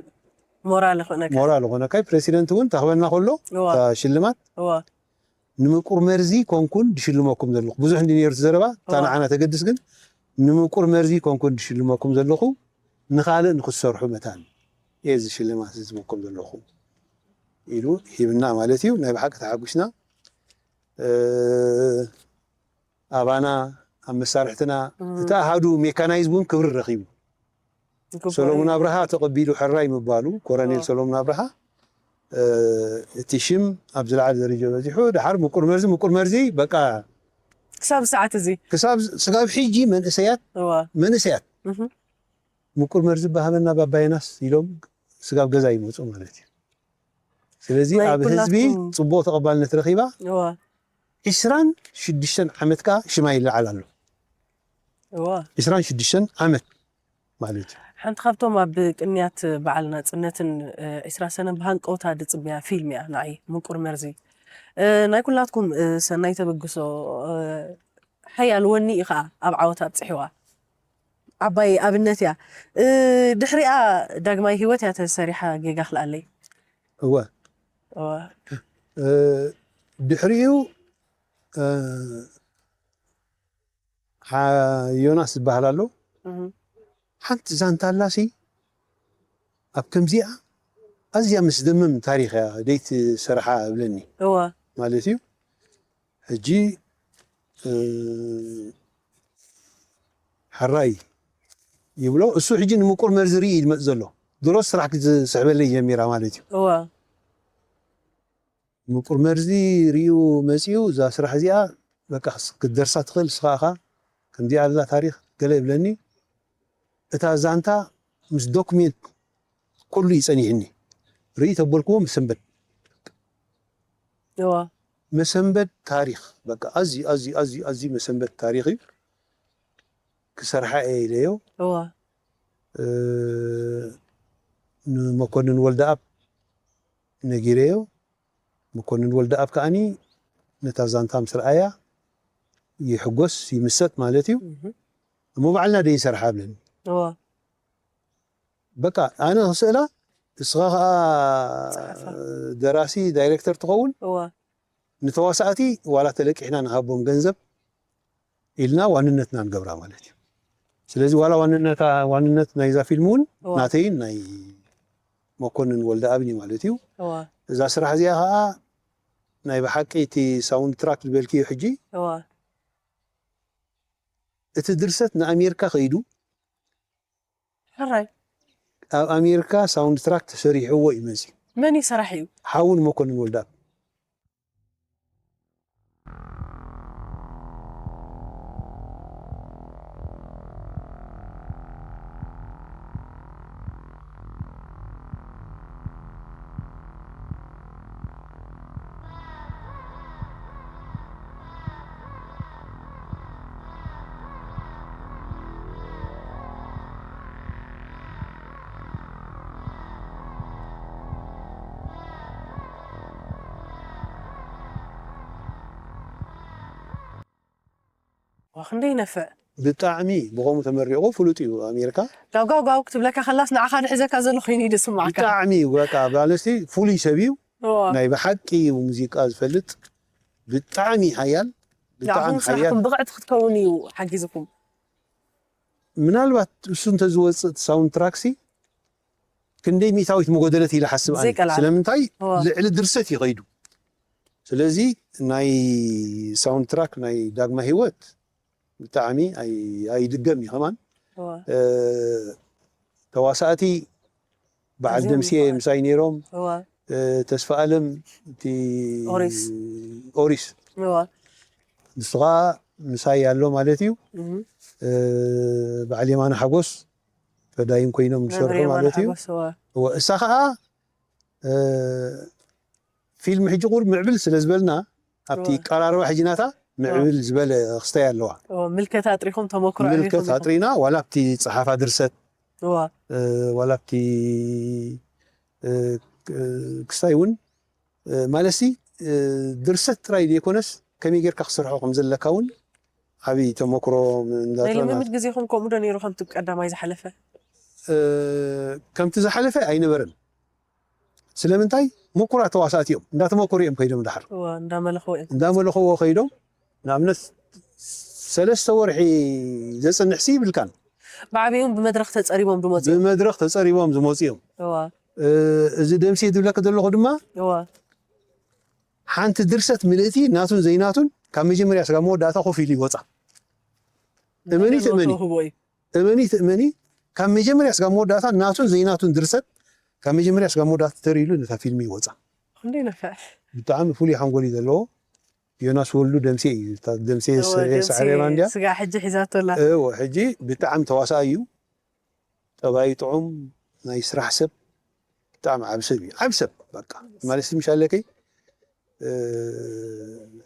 ሞራል ይኾነካ። ሞራል ኾነካ። ፕሬሲደንት እውን ታኽበና ከሎ እዋ እታ ሽልማት እዋ ንምቁር መርዚ ኮንኩን ድሽልመኩም ዘለኹ። ብዙሕ እንዲ ነይሩ እቲ ዘረባ፣ እታ እዋ። ንዓና ተገድስ ግን ንምቁር መርዚ ኮንኩን ድሽልመኩም ዘለኹ፣ ንኻልእ ንክትሰርሑ መታን እየ እዚ ሽልማት እዚ ዝህበኩም ዘለኹ ኢሉ ሂብና ማለት እዩ። ናይ ብሓቂ ተሓጒስና። እ፣ ኣባና ኣብ መሳርሕትና እም። እቲ ኣሃዱ ሜካናይዝ እውን ክብሪ ረኺቡ። ይግባእ ሰሎሙን እዩ። ኣብርሃ ተቐቢሉ ሕራይ ምባሉ፣ ኮረኔል እዋ። ሰሎሙን ኣብርሃ እ፣ እቲ ሽም ኣብ ዝለዓለ ደረጃ በዚሑ። ድሓር ምቁር መርዚ፣ ምቁር መርዚ በቃ ክሳብ ሰዓት እዚ ክሳብ ስጋብ ሕጂ መንእሰያት እዋ መንእሰያት እህ። ምቁር መርዚ ባሃበና ባባየናስ ኢሎም ስጋብ ገዛ ይመፁ ማለት እዩ። ስለዚ ናይ ኣብ ህዝቢ ኩላትኩም ፅቡቅ ተቐባልነት ረኺባ። እዋ ዒስራን ሽዱሽተን ዓመት ከዓ ሽማ ይለዓል ኣሎ። እዋ ዒስራን ሽዱሽተን ዓመት ማለት እዩ። ሓንቲ ካብቶም ኣብ ቅንያት በዓል ናጽነትን እ፣ ዒስራ ሰነን ብሃንቀውታ ድጽበያ ፊልም እያ ንዓይ ምቁር መርዚ። እ፣ ናይ ኩላትኩም እ፣ ሰናይ ተበግሶ እ፣ ሓያል ወኒ እዩ ኸኣ ኣብ ዓወት ኣብጽሕዋ። ዓባይ ኣብነት እያ። እ፣ ድሕሪኣ ዳግማይ ህይወት እያ ተሰሪሓ ጌጋ ክልኣለይ። እወ እወ እ፣ ድሕሪኡ እ፣ ሓ- ዮናስ ዝበሃል ኣሎ። እህ። ሓንቲ ዛንታ ኣላሲ ኣብ ከምዚኣ ኣዝያ ምስደምም ታሪኽ እያ ደይትሰርሓ እብለኒ እወ ማለት እዩ። ሕጂ እ፣ ሕራይ ይብሎ እሱ ሕጂ ንምቁር መርዚ ርኢ ይመፅ ዘሎ። ድሮ ስራሕ ክትስሕበለይ ጀሚራ ማለት እዩ። እወ ምቁር መርዚ ሪኡ መፂኡ እዛ ስራሕ እዚኣ በቃ ክትደርሳ ትኽእል ንስኻ ኢኻ ከምዚኣ ኣላ ታሪኽ ገለ ይብለኒ። እታ ዛንታ ምስ ዶክሜንት ኩሉ እዩ ፀኒሕኒ። ርኢ ተበልክዎ መሰንበት እወ መሰንበት ታሪኽ በቃ ኣዝዩ ኣዝዩ ኣዝዩ ኣዝዩ መሰንበት ታሪኽ እዩ። ክሰርሓ እየ ኢለዮ። እወ እ፣ ንመኮንን ወልደኣብ ነጊረዮ። መኮንን ወልደኣብ ከዓኒ ነታ ዛንታ ምስ ረኣያ ይሕጎስ ይምሰጥ ማለት እዩ። እህ። እሞ ባዕልና ደይንሰርሓ ኣብለኒ። እወ በቃ ኣነ ክስእላ ንስኻ ከዓ ጸሓፋ። ደራሲ ዳይሬክተር ትኸውን እወ ንተዋሳእቲ ዋላ ተለቂሕና ንሃቦም ገንዘብ ኢልና ዋንነትና ንገብራ ማለት እዩ። ስለዚ ዋላ ዋንነታ ዋንነት ናይዛ ፊልም እውን እዋ። ናተይን ናይ መኮንን ወልደ ኣብኒ ማለት እዩ። እዋ እዛ ስራሕ እዚኣ ከዓ ናይ ብሓቂ እቲ ሳውንድ ትራክ ዝበልክዮ ሕጂ እዋ እቲ ድርሰት ንኣሜሪካ ከይዱ ሕራይ ኣብ ኣሜሪካ ሳውንድ ትራክ ተሰሪሕዎ እዩ መፅዩ። መን እዩ ሰራሒኡ? ሓውን መኮንን ወልደኣብ ዋ ክንደይ ነፍዕ ብጣዕሚ ብኸምኡ ተመሪቑ ፍሉጥ እዩ ኣሜሪካ። ጋው ጋው ጋው ክትብለካ ከላስ ንዓኻ ድሕዘካ ዘሎ ኮይኑ እዩ ዝስማዓካ። ብጣዕሚ እዩ በቃ ብኣነስቲ ፍሉይ ሰብ እዩ። እዋ ናይ ብሓቂ ሙዚቃ ዝፈልጥ ብጣዕሚ ሓያል ብጣዕሚ ንዓኹም ሓያል ስራሕኩም ብቕዕቲ ክትከውን እዩ ሓጊዝኩም። ምናልባት እሱ እንተዝወፅእ እቲ ሳውንድ ትራክሲ ክንደይ ሚእታዊት መጎደለት ኢለ ሓስብ ኣነ። ዘይቀልዓል። ስለምንታይ እዋ። ልዕሊ ድርሰት እዩ ከይዱ። ስለዚ ናይ ሳውንድ ትራክ ናይ ዳግማ ህይወት ብጣዕሚ ኣይ- ኣይድገም እዩ ከማን እዋ እ፣ ተዋሳእቲ በዓል ኣዝዮም ደምሴ ብዓል- ምሳይ ነይሮም። እዋ እ፣ ተስፋ ኣለም እቲ ኦሪስ። ኦሪስ እዋ ንሱ ከዓ ምሳይ ኣሎ ማለት እዩ። እህ እ፣ በዓል የማነ ሓጎስ ፈዳይን ኮይኖም ዝሰርሑ መምህር የማነ ማለት እዩ። ሓጎስ እዋ እወ፣ እሳ ከዓ እ፣ ፊልም ሕጂ ቁሩብ ምዕብል ስለ ዝበልና ኣብቲ እወ ቀራርባ ሕጂ ናታ ምዕብል ዝበለ ክስተይ ኣለዋ። እዋ ምልከት ኣጥሪኹም ተመክሮ ምልከት ኣዕቢኹም ኢኹም። ኣጥሪና ዋላ ኣብቲ ፀሓፋ ድርሰት እዋ እ፣ ዋላ ኣብቲ እ፣ ክ- ክስታይ እውን እ፣ ማለትሲ እ፣ ድርሰት ጥራይ ዘይኮነስ ከመይ ጌርካ ክሰርሖ ከም ዘለካ እውን ዓብዪ ተመክሮ ናይ እንዳጥረና ልምምድ ግዜኹም ከምኡ ዶ ነይሩ ከምቲ ቀዳማይ ዝሓለፈ? እ፣ ከምቲ ዝሓለፈ ኣይነበረን። ስለምንታይ? ምኩራት ተዋሳእቲ እዮም፣ እንዳተመከሩ እዮም ከይዶም። ዳሕር እዋ እንዳመለኽዎ እዮም። እንዳመለኽዎ ከይዶም፣ ንኣብነት ሰለስተ ወርሒ ዘፅንሕ ሲ ይብልካን። ብዓቢኦም ብመድረኽ ተፀሪቦም ዝመፅኡ። ብመድረኽ ተፀሪቦም ዝመፁ እዮም። እዋ እ፣ እዚ ደምሴ ዝብለክ ዘለኹ ድማ እዋ ሓንቲ ድርሰት ምልእቲ ናቱን ዘይናቱን ካብ መጀመርያ ስጋብ መወዳእታ ኮፍ ኢሉ ይወፃ። እመኒ ትእመኒ ተውህቦ እዩ። እመኒ ትእመኒ ካብ መጀመርያ ስጋብ መወዳእታ ናቱን ዘይናቱን ድርሰት ካብ መጀመርያ ስጋብ መወዳእታ ተሪሉ ነታ ፊልም ይወፃ። ክንደይ ነፍዕ። ብጣዕሚ ፍሉይ ሓንጎል እዩ ዘለዎ። ዮናስ ወልዱ ደምሴ እዩ። እታ ደምሴ እወ፣ ስ- ደምሴ ሳዕሬራ እንድያ። ስጋ ሕጂ ሒዛቶ ኣላ። እወ፣ ሕጂ ብጣዕሚ ተዋሳኣይ እዩ። ጠባዩ ጥዑም፣ ናይ ስራሕ ሰብ፣ ብጣዕሚ ዓቢ ሰብ እዩ። ዓቢ ሰብ በቃ ማለት ምሽ ኣለከይ እ፣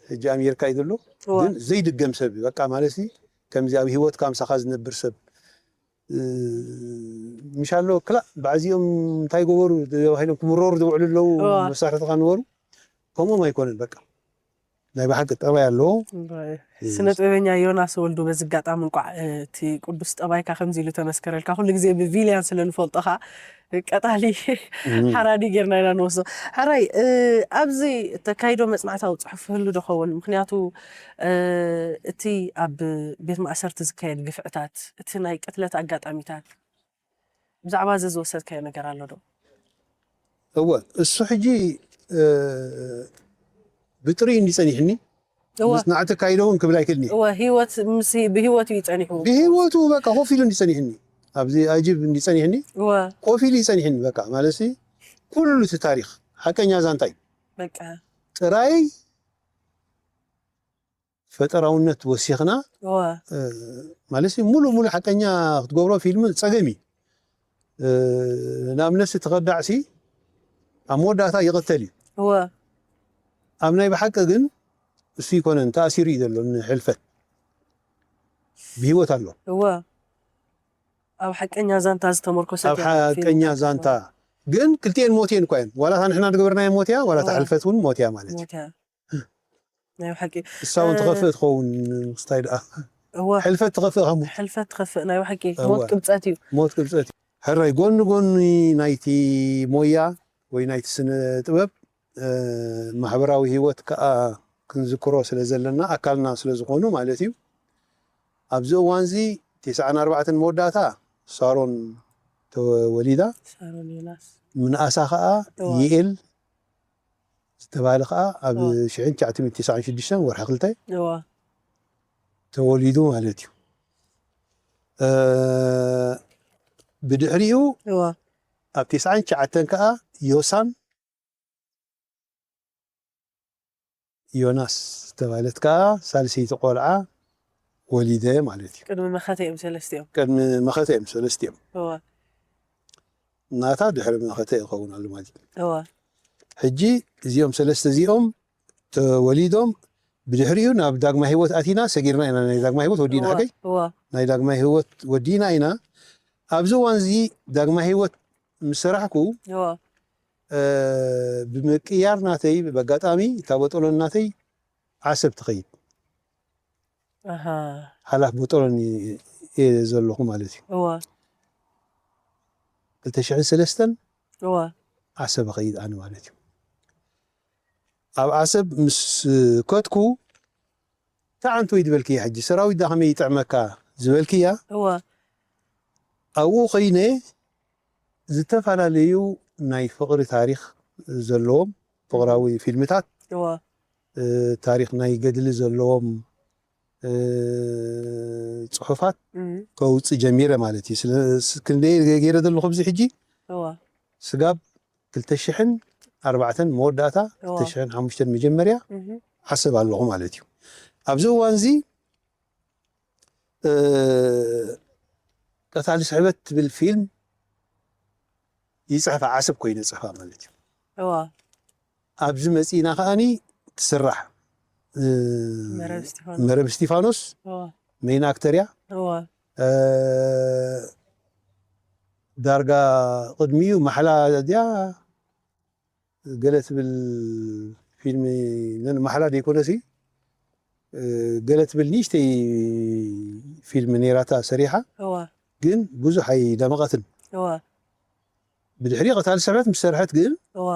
ሕጂ ኣሜሪካ እዩ ዘሎ፣ እወ። ግን ዘይድገም ሰብ እዩ። በቃ ማለት ከምዚ ኣብ ህይወትካ ምሳኻ ዝነብር ሰብ እ፣ ምሽ ኣሎ ክላእ ባዕዚኦም እንታይ ገበሩ ተባሂሎም ክምረሩ ዝውዕሉ ኣለዉ። እወ። መሳርሕትኻ ነበሩ። ከምኦም ኣይኮነን በቃ ናይ ብሓቂ ጠባይ ኣለዎ። እምባይ። ስነ ጥበበኛ ዮናስ ወልዱ፣ በዚ ኣጋጣሚ እንቋዕ፣ እ፣ እቲ ቅዱስ ጠባይካ ከምዚ ኢሉ ተመስከረልካ። ኩሉ ግዜ ብቪልያን ስለ ንፈልጦኻ ቀጣሊ ሓራዲ ጌርና ኢና ንወስዶ። ሕራይ፣ እ፣ ኣብዚ ተካይዶ መጽናዕታዊ ጽሑፍ ህሉ ዶ ኸውን? ምኽንያቱ፣ እ፣ እቲ ኣብ ቤት ማእሰርቲ ዝካየድ ግፍዕታት፣ እቲ ናይ ቅትለት ኣጋጣሚታት፣ ብዛዕባ እዚ ዝወሰድካዮ ነገር ኣሎ ዶ? እወ፣ እሱ ሕጂ እ፣ ብጥሪ እንዲ ጸኒሕኒ እወ። መጽናዕቲ ካይዶ እውን ክብል ኣይክእልኒ። እወ፣ ህይወት ምስ ብህይወት እዩ ጸኒሑ። ብህይወቱ በቃ ኮፍ ኢሉ እንዲ ጸኒሕኒ፣ ኣብዚ ኣጂብ እንዲ ጸኒሕኒ እወ፣ ኮፍ ኢሉ ይጸኒሕኒ። በቃ ማለት ኩሉ እቲ ታሪኽ ሓቀኛ ዛንታ እዩ። በቃ ጥራይ ፈጠራውነት ወሲኽና እወ፣ እ፣ ማለት ሙሉ ሙሉ ሓቀኛ ክትገብሮ ፊልም ጸገም እዩ። እ፣ ንኣብነት እቲ ከዳዕሲ ኣብ መወዳእታ ይቕተል እዩ። እወ፣ ኣብ ናይ ብሓቂ ግን እሱ ይኮነን ተኣሲሩ እዩ ዘሎ ንሕልፈት ብህይወት ኣሎ። እወ። ኣብ ሓቀኛ ዛንታ ዝተመርኮሰ ኣብ ሓቀኛ ዛንታ ግን ክልቲኤን ሞት እየን እኳ እየን። ዋላ እታ ንሕና ዝገበርናዮ ሞት እያ፣ ዋላ እታ እወ። ሕልፈት እውን ሞት እያ ማለት እዩ። ሞት እያ። ናይ ሓቂ እሳ እውን እ፣ ትኸፍእ ትኸውን ምስታይ ደኣ እወ፣ ሕልፈት ትኸፍእ ካብ ሞት ሕልፈት ትኸፍእ ናይ ሓቂ እወ። ሞት ቅብጸት እዩ። ሞት ቅብጸት እዩ። ሕራይ ጎኒ ጎኒ ናይቲ ሞያ ወይ ናይቲ ስነ ጥበብ እ፣ ማሕበራዊ ህይወት ከኣ ክንዝክሮ ስለ ዘለና ኣካልና ስለ ዝኾኑ ማለት እዩ። ኣብዚ እዋን እዚ ተስዓን ኣርባዕተን መወዳእታ ሳሮን ተወሊዳ። ሳሮን ዮናስ ምንኣሳ ከኣ እዋ። ይኤል ዝተባህለ ከኣ ኣብ እዋ። ሽሕን ትሽዓተ ሚእትን ተስዓን ሽዱሽተን ወርሒ ክልተ እዋ ተወሊዱ ማለት እዩ። እ፣ ብድሕሪኡ እዋ ኣብ ተስዓን ትሽዓተን ከኣ ዮሳን ዮናስ ዝተባህለት ከኣ ሳልሰይቲ ቆልዓ ወሊደ ማለት እዩ። ቅድሚ መኸተ እዮም ሰለስቲኦም። ቅድሚ መኸተ እዮም ሰለስቲኦም። እዋ ናታ ድሕሪ መኸተ ይኸውን ኣሎ ማለት እዩ። እዋ ሕጂ እዚኦም ሰለስተ እዚኦም ተወሊዶም ብድሕሪኡ ናብ ዳግማይ ህይወት ኣቲና ሰጊርና ኢና። ናይ ዳግማይ ህይወት ወዲእና እዋ ሓቀይ እዋ ናይ ዳግማይ ህይወት ወዲእና ኢና። ኣብዚ እዋን እዚ ዳግማይ ህይወት ምስ ሰራሕኩ እዋ እ፣ ብምቅያር ናተይ ብኣጋጣሚ እታ ቦጦሎኒ ናተይ ዓሰብ ትኸይድ። ኣሃ ሓላፍ ቦጦሎኒ እየ ዘለኹ ማለት እዩ። እዋ ክልተ ሽሕን ሰለስተን እዋ ዓሰብ እኸይድ ኣነ ማለት እዩ። ኣብ ዓሰብ ምስ ከድኩ ተዓንቱ ወይ ዝበልክያ ሕጂ ሰራዊት ዳ ከመይ ይጥዕመካ ዝበልክያ እዋ ኣብኡ ኮይነ ዝተፈላለዩ ናይ ፍቕሪ ታሪኽ ዘለዎም ፍቕራዊ ፊልምታት እዋ እ፣ ታሪኽ ናይ ገድሊ ዘለዎም እ፣ ጽሑፋት ከውጽእ ጀሚረ ማለት እዩ። ስለ ክንደይ ገይረ ዘለኹ ኣብዚ ሕጂ፣ እዋ ስጋብ ክልተ ሽሕን ኣርባዕተን መወዳእታ፣ እዋ። ክልተ ሽሕን ሓሙሽተን መጀመርያ እህ ዓሰብ ኣለኹ ማለት እዩ። ኣብዚ እዋን እዚ፣ እ፣ ቀታሊ ስሕበት ትብል ፊልም ይጽሕፋ፣ ዓሰብ ኮይነ ጽሕፋ ማለት እዩ። እዋ ኣብዚ መጺእና ከኣኒ ትስራሕ፣ እ፣ መረብ እስጢፋኖስ። መረብ እስጢፋኖስ እዋ ሜን ኣክተር እያ። እዋ እ፣ ዳርጋ ቅድሚኡ ማሕላ እዚኣ ገለ ትብል ፊልም፣ ነን ማሕላ ደይኮነሲ፣ እ፣ ገለ ትብል ንእሽተይ ፊልም ነይራታ ሰሪሓ፣ እዋ ግን ብዙሕ ኣይደመቐትን። እዋ ብድሕሪ ቀታሊ ስሕበት ምስ ሰርሐት ግን እዋ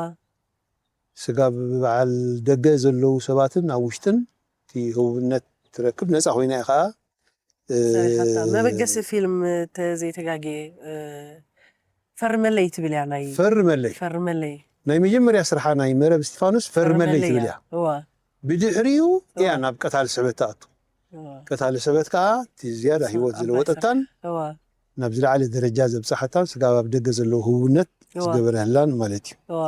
ስጋብ በዓል ደገ ዘለዉ ሰባትን ኣብ ውሽጥን እቲ ህቡብነት ትረክብ፣ ነፃ ኮይና እያ ከዓ፣ እ፣ ሰሪሓታ። መበገሲ ፊልም ተዘይተጋግየ፣ እ፣ ፈርመለይ ትብል እያ። ናይ ፈርመለይ ፈርመለይ ናይ መጀመርያ ስርሓ ናይ መረብ እስጢፋኖስ ፈርመለይ ትብል እያ። እዋ ብድሕሪኡ እያ እዋ። ናብ ቀታሊ ስሕበት ትኣቱ። እዋ ቀታሊ ስሕበት ከዓ እቲ ዝያዳ ህይወት ዓባይ ዝለወጠታን እዋ ናብ ዝለዓለ ደረጃ ዘብፅሓታን ስጋብ ኣብ ደገ ዘለዉ ህቡብነት እዋ ዝገበረላን ማለት እዩ። እዋ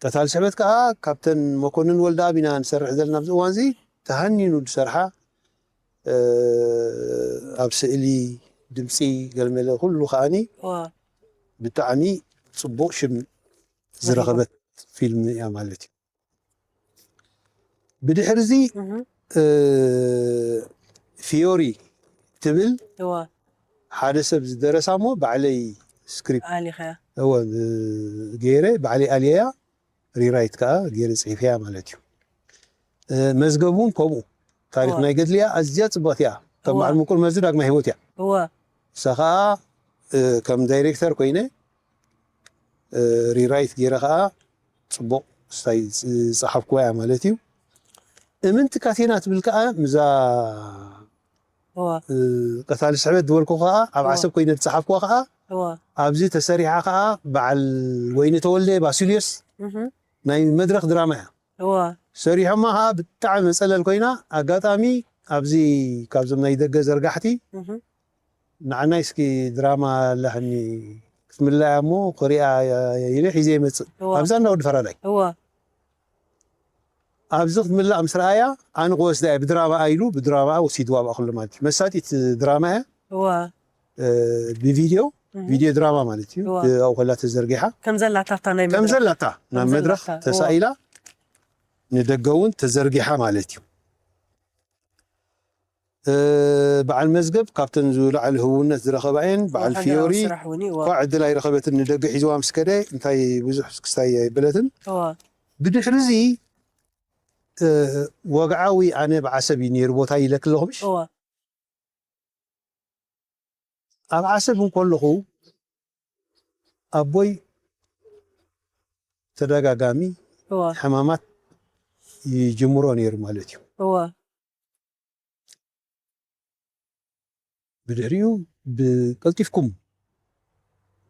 ቀታሊ ስሕበት ከዓ ካብተን መኮንን ወልደኣብ ኢና ንሰርሕ ዘለና ኣብዚ እዋን እዚ ተሃኒኑ ዝሰርሓ፣ እ፣ ኣብ ስእሊ፣ ድምፂ፣ ገልመለ ኩሉ ከዓኒ እዋ ብጣዕሚ ፅቡቕ ሽም ዝረኸበት ፊልም እያ ማለት እዩ። ብድሕሪ እዚ፣ እህ እ፣ ፊዮሪ ትብል እዋ ሓደ ሰብ ዝደረሳ እሞ ባዕለይ ስክሪፕት ኣሊኸያ እወ፣ እ፣ ገይረ ባዕለይ ኣልየያ፣ ሪራይት ከዓ ገይረ ፅሒፈያ ማለት እዩ። እ፣ መዝገብ እውን ከምኡ ታሪክ እዋ ናይ ገድሊ እያ፣ ኣዝያ ፅብቕቲ እያ። ከም እዋ በዓል ምቁር መዚ ዳግማይ ህይወት እያ። እዋ እሳ ከዓ፣ እ፣ ከም ዳይሬክተር ኮይነ፣ እ፣ ሪራይት ገይረ ከዓ ፅቡቕ ስታይ ዝፀሓፍኩዋ እያ ማለት እዩ። እምንቲ ካቴና ትብል ከዓ ምዛ፣ እዋ እ፣ ቀታሊ ስሕበት ዝበልኩ ከዓ ኣብ እዋ ዓሰብ ኮይነ ዝፀሓፍኩዋ ከዓ እዋ ኣብዚ ተሰሪሓ ከዓ በዓል ወይኒ ተወልደ ባሲልዮስ እህ ናይ መድረኽ ድራማ እያ። እዋ ሰሪሖማ ከዓ ብጣዕሚ መፀለል ኮይና፣ ኣጋጣሚ ኣብዚ ካብዞም ናይ ደገ ዘርጋሕቲ እህ ንዓናይ እስኪ ድራማ ኣላህኒ ክትምልኣ እሞ ክሪኣ ኢለ ሒዘ ይመፅእ እዋ ኣብዛ እንዳ ወዲ ፈራዳይ። እዋ ኣብዚ ክትምላእ ምስ ረኣያ ኣነ ክወስዳ እየ ብድራማ ኢሉ ብድራማ ወሲድዋ ብኣ ኩሉ ማለት እዩ። መሳጢት ድራማ እያ። እዋ እ፣ ብቪድዮ እህ ቪድዮ ድራማ ማለት እዩ። እዋ ኣብኡ ከላ ተዘርጊሓ ከም ዘላታ ኣብታ ናይ ከም መድረኽ ዘላታ ናብ ከም መድረኽ ዘላታ እዋ ተሳኢላ ንደገ እውን ተዘርጊሓ ማለት እዩ። እ፣ በዓል መዝገብ ካብተን ዝለዓለ ህውነት ዝረኸባ እየን። በዓል ሃገራዊ ፊዮሪ ስራሕ እውን እዩ። እዋ እኳ ዕድል ኣይረኸበትን፣ ንደገ ሒዝዋ ምስ ከደ እንታይ ብዙሕ ክስታይ ኣይበለትን። እዋ ብድሕሪ እዚ፣ እ፣ ወግዓዊ ኣነ ብዓሰብ እዩ ነይሩ ቦታ ኢለክ ኣለኹ ምሽ? እዋ ኣብ ዓሰብ እንከለኹ ኣቦይ ተደጋጋሚ እዋ ሕማማት ይጅምሮ ነይሩ ማለት እዩ። እዋ ብድሕሪኡ ብቀልጢፍኩም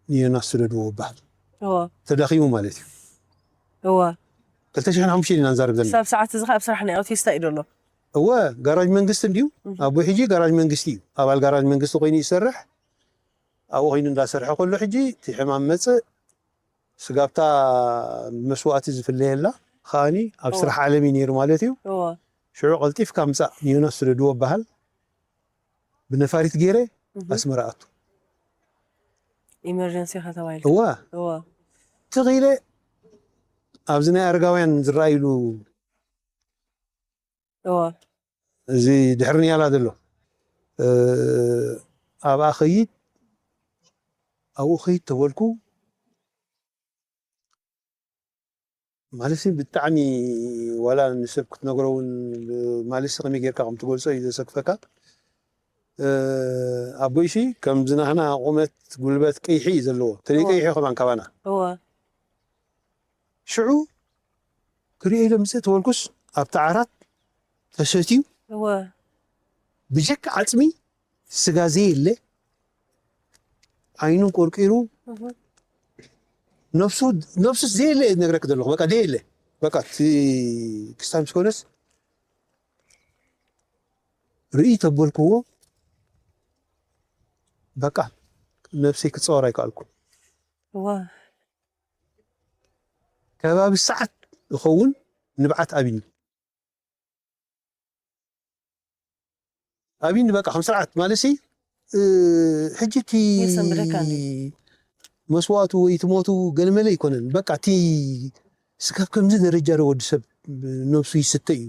ንዮናስ ስደድዎ ይበሃል። እዋ ተዳኺሙ ማለት እዩ። እዋ ክልተ ሽሕን ሓሙሽተን ኢና ንዛረብ ዘለና። ክሳብ ሰዓት እዚ ኣብ ስራሕ ናይ ኣውቲስታ እዩ ዘሎ። እወ ጋራጅ መንግስቲ እንድዩ። እህ ኣቦይ ሕጂ ጋራጅ መንግስቲ እዩ። ኣባል ጋራጅ መንግስቲ ኮይኑ ይሰርሕ። ኣብኡ ኮይኑ እንዳሰርሐ ከሎ ሕጂ እቲ ሕማም መፅእ፣ ስጋብታ መስዋእቲ ዝፍለየላ ከኣኒ ኣብ እዋ ስራሕ ዓለም እዩ ነይሩ ማለት እዩ። እዋ ሽዑ ቀልጢፍካ ምፃእ ንዮናስ ስደድዎ በሃል። ብነፋሪት ገይረ እህ ኣስመራ ኣቱ። ኢመርጀንሲ ኢኻ ተባሂሉ። እዋ እዋ ትኺለ ኣብዚ ናይ ኣረጋውያን ዝረኣይሉ እዋ እዚ ድሕሪ ንያላ ዘሎ፣ እ፣ ኣብኣ ኸይድ፣ ኣብኡ ኸይድ ተበልኩ። ማለት ብጣዕሚ ዋላ ንሰብ ክትነግሮ እውን ማለት ከመይ ጌርካ ከም ትገልጾ እዩ ዘሰክፈካ። እ፣ ኣቦይሲ ከምዚ ናህና ቁመት ጉልበት ቀይሒ እዩ ዘለዎ። ተለይ እዋ ቀይሒ ከማን ካባና። እዋ ሽዑ ክሪኦ ኢለ ምጽእ ተበልኩስ ኣብቲ ዓራት ተሰትዩ እዋ ብጀካ ዓጽሚ ስጋ ዘየለ ዓይኑን ቆርቂሩ እህ ነብሱ ነብሱ ዘየለ እየ ዝነግረክ ዘለኹ። በቃ ዘየለ በቃ እቲ ክስታይ ምስ ኮነስ ርእይ ተበልክዎ በቃ ነብሰይ ክጸወር ኣይከኣልኩ። እዋ ከባቢ ሰዓት ይኸውን ንብዓት ኣብኒ ኣብኒ በቃ ከም ስርዓት ማለት ሲ ሕጂ እቲ የሰንብደካ እንዴ? መስዋእቱ ወይ እቲ ሞቱ ገለመለ ኣይኮነን። በቃ እቲ ስጋብ ከምዚ ደረጃ ዶ ወዲ ሰብ ነብሱ ይስተ እዩ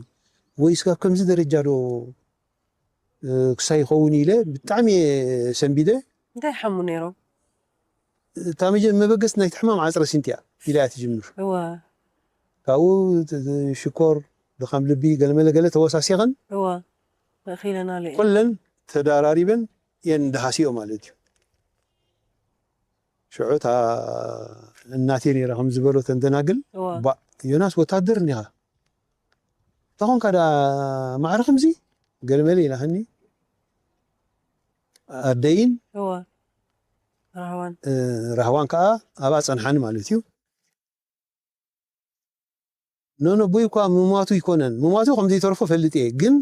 ወይ ስጋብ ከምዚ ደረጃ ዶ ክሳይ ይኸውን ኢለ ብጣዕሚ እየ ሰንቢደ። እንታይ ሓሙ ነይሮም? እታ መጀ- መበገስ ናይቲ ሕማም ዓፅረ ሲንቲያ ኢላ እያ ትጅምር። እወ ካብኡ ሽኮር፣ ድኻም ልቢ፣ ገለመለ ገለ ተወሳሲኸን እወ ተኺለናሉ እየ። ኩለን ተዳራሪበን እየን ድሃሲኦ ማለት እዩ። ሽዑ እታ እናቴ ነይራ ከም ዝበሎ ተንደናግል እወ ባ ዮናስ ወታደር እኒኻ ተኾንካ ዳ ማዕረ ከምዚ ገለመለ ኢላኸኒ ኣደይን እወ ራህዋን ራህዋን ከዓ ኣብኣ ፀንሓኒ ማለት እዩ። ኖኖ ቦይ እኳ ምሟቱ ይኮነን ምሟቱ ከም ዘይተርፎ ፈልጥ እየ ግን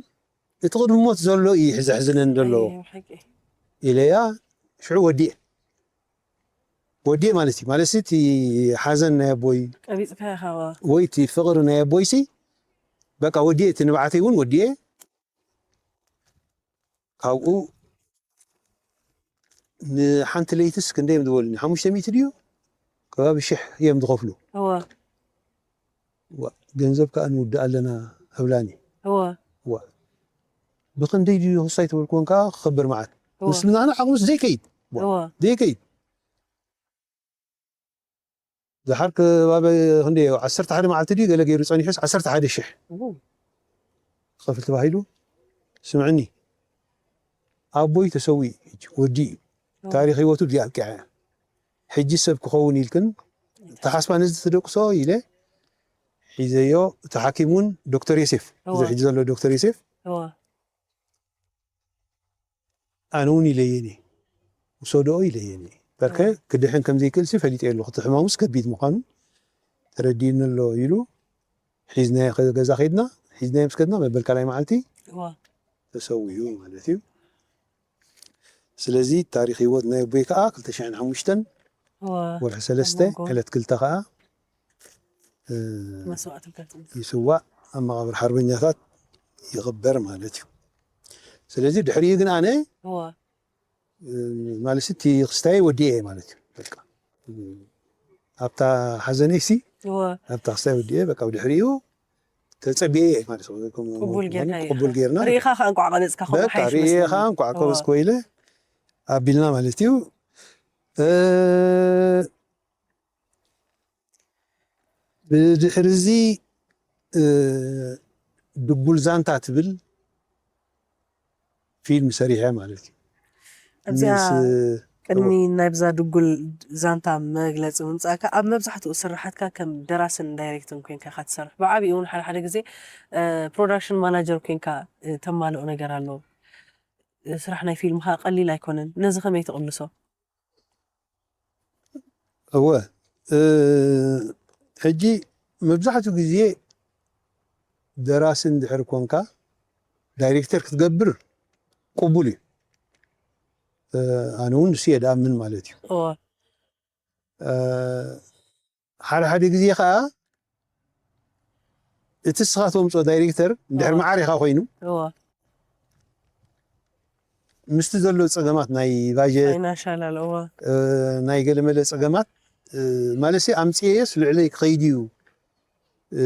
እቲ ቅድሚ ሞት ዘሎ እዩ ዘሕዝነን ዘሎ እየ፣ ሓቂ። ኢለያ ሽዑ ወዲኤ ወዲኤ ማለት እዩ ማለት እቲ ሓዘን ናይ ኣቦይ ቀቢፅካ ኢኻ ዋ። ወይ እቲ ፍቅሪ ናይ ኣቦይሲ በቃ ወዲኤ እቲ ንብዓተይ እውን ወዲኤ ካብኡ ንሓንቲ ለይትስ ክንደይ እዮም ዝበሉኒ ሓሙሽተ ሚእቲ ድዩ ከባቢ ሽሕ እዮም ዝኸፍሉ እወ ዋ፣ ገንዘብ ከዓ ንውድእ ኣለና ኣብላኒ እወ ዋ ብክንደይ ድዩ ክሳይ ትብል ኮንካ ክኸብር መዓት እወ ምስልናና ዓቕምስ ዘይከይድ ዋ፣ እወ ዘይከይድ ዝሓር ከባቢ ክንደይ ዓሰርተ ሓደ መዓልቲ ድዩ ገለ ገይሩ ፀኒሑስ ዓሰርተ ሓደ ሽሕ እወ ክኸፍል ተባሂሉ ስምዕኒ ኣቦይ ተሰዊኡ እዩ ወዲ እዩ እወ ታሪክ ህይወቱ ብዚኣ ኣብቂዓ እያ ሕጂ ሰብ ክኸውን ኢልክን ተሓስባ ነዚ ትደቅሶ ኢለ ሒዘዮ እቲ ሓኪም እውን ዶክተር ዮሴፍ እዚ እወ ሕጂ ዘሎ ዶክተር ዮሴፍ እወ ኣነ እውን ኢለየኒ ውሰድኦ ኢለየኒ በርከ ክድሕን ከም ዘይክእልሲ ፈሊጠ ኣለኹ እቲ ሕማሙስ ከቢድ ምዃኑ ተረዲእኒ ኣሎ ኢሉ ሒዝናዮ ገዛ ከድና ሒዝናዮ ምስ ከድና መበል ካልኣይ መዓልቲ እወ ተሰዊኡ ማለት እዩ ስለዚ ታሪክ ህይወት ናይ ኣቦይ ከዓ ክልተ ሽሕን ሓሙሽተን እወ ወርሒ ሰለስተ ኣቦ። ዕለት ክልተ ከዓ እ፣ መስዋእቲ ከትም ይስዋእ ኣብ መቃብር ሓርበኛታት ይቕበር ማለት እዩ ስለዚ ድሕሪኡ ግን ኣነ እወ ማለት እቲ ክስታይ ወዲኤ ማለት እዩ በቃ ኣብታ ሓዘነይ ሲ እወ ኣብታ ክስታይ ወዲኤ በቃ ድሕሪኡ ተፀቢኤ ማለት እዩ ከም- ቅቡል ጌርካ ኢኻ። ቅቡል ጌርና ርኢኻ ከዓ እንቋዕ ቀበፅካ ከምኡ በቃ ሓይሽ ርኢኻ መስለኒ። እንቋዕ እወ ከበዝኮ ኢለ ኣቢልና ማለት እዩ እ፣ ብድሕርዚ እ፣ ድጉል ዛንታ ትብል ፊልም ሰሪሐ ማለት እዩ እዚኣ ምስ ቅድሚ ናይብዛ ድጉል ዛንታ መግለፂ ምምፃእካ ኣብ መብዛሕትኡ ስራሓትካ ከም ደራስን ዳይሬክትን ኮንካ ኢካ ትሰርሕ ብዓብኡ እውን ሓደ ሓደ ግዜ ፕሮዳክሽን ማናጀር ኮንካ እ፣ ተማልኦ ነገር ኣሎ እ፣ ስራሕ ናይ ፊልምካ ቀሊል ኣይኮነን ነዚ ከመይ ትቕልሶ እወ እ፣ ሕጂ መብዛሕትኡ ግዜ ደራሲ እንድሕር ኮንካ ዳይሬክተር ክትገብር ቅቡል እዩ እ፣ ኣነ እውን ንሱ እየ ድኣምን ማለት እዩ እወ እ፣ ሓደ ሓደ ግዜ ከዓ እቲ ስኻ ተምፅኦ ዳይሬክተር እንድሕር እወ መዓር ኢኻ ኮይኑ እወ ምስቲ ዘሎ ፀገማት ናይ ባጀት ፋይናንሻል ኣለዎ እ፣ ናይ ገለመለ ፀገማት እ፣ ማለት ኣምፅኤስ ልዕለይ ክኸይድ እዩ እ፣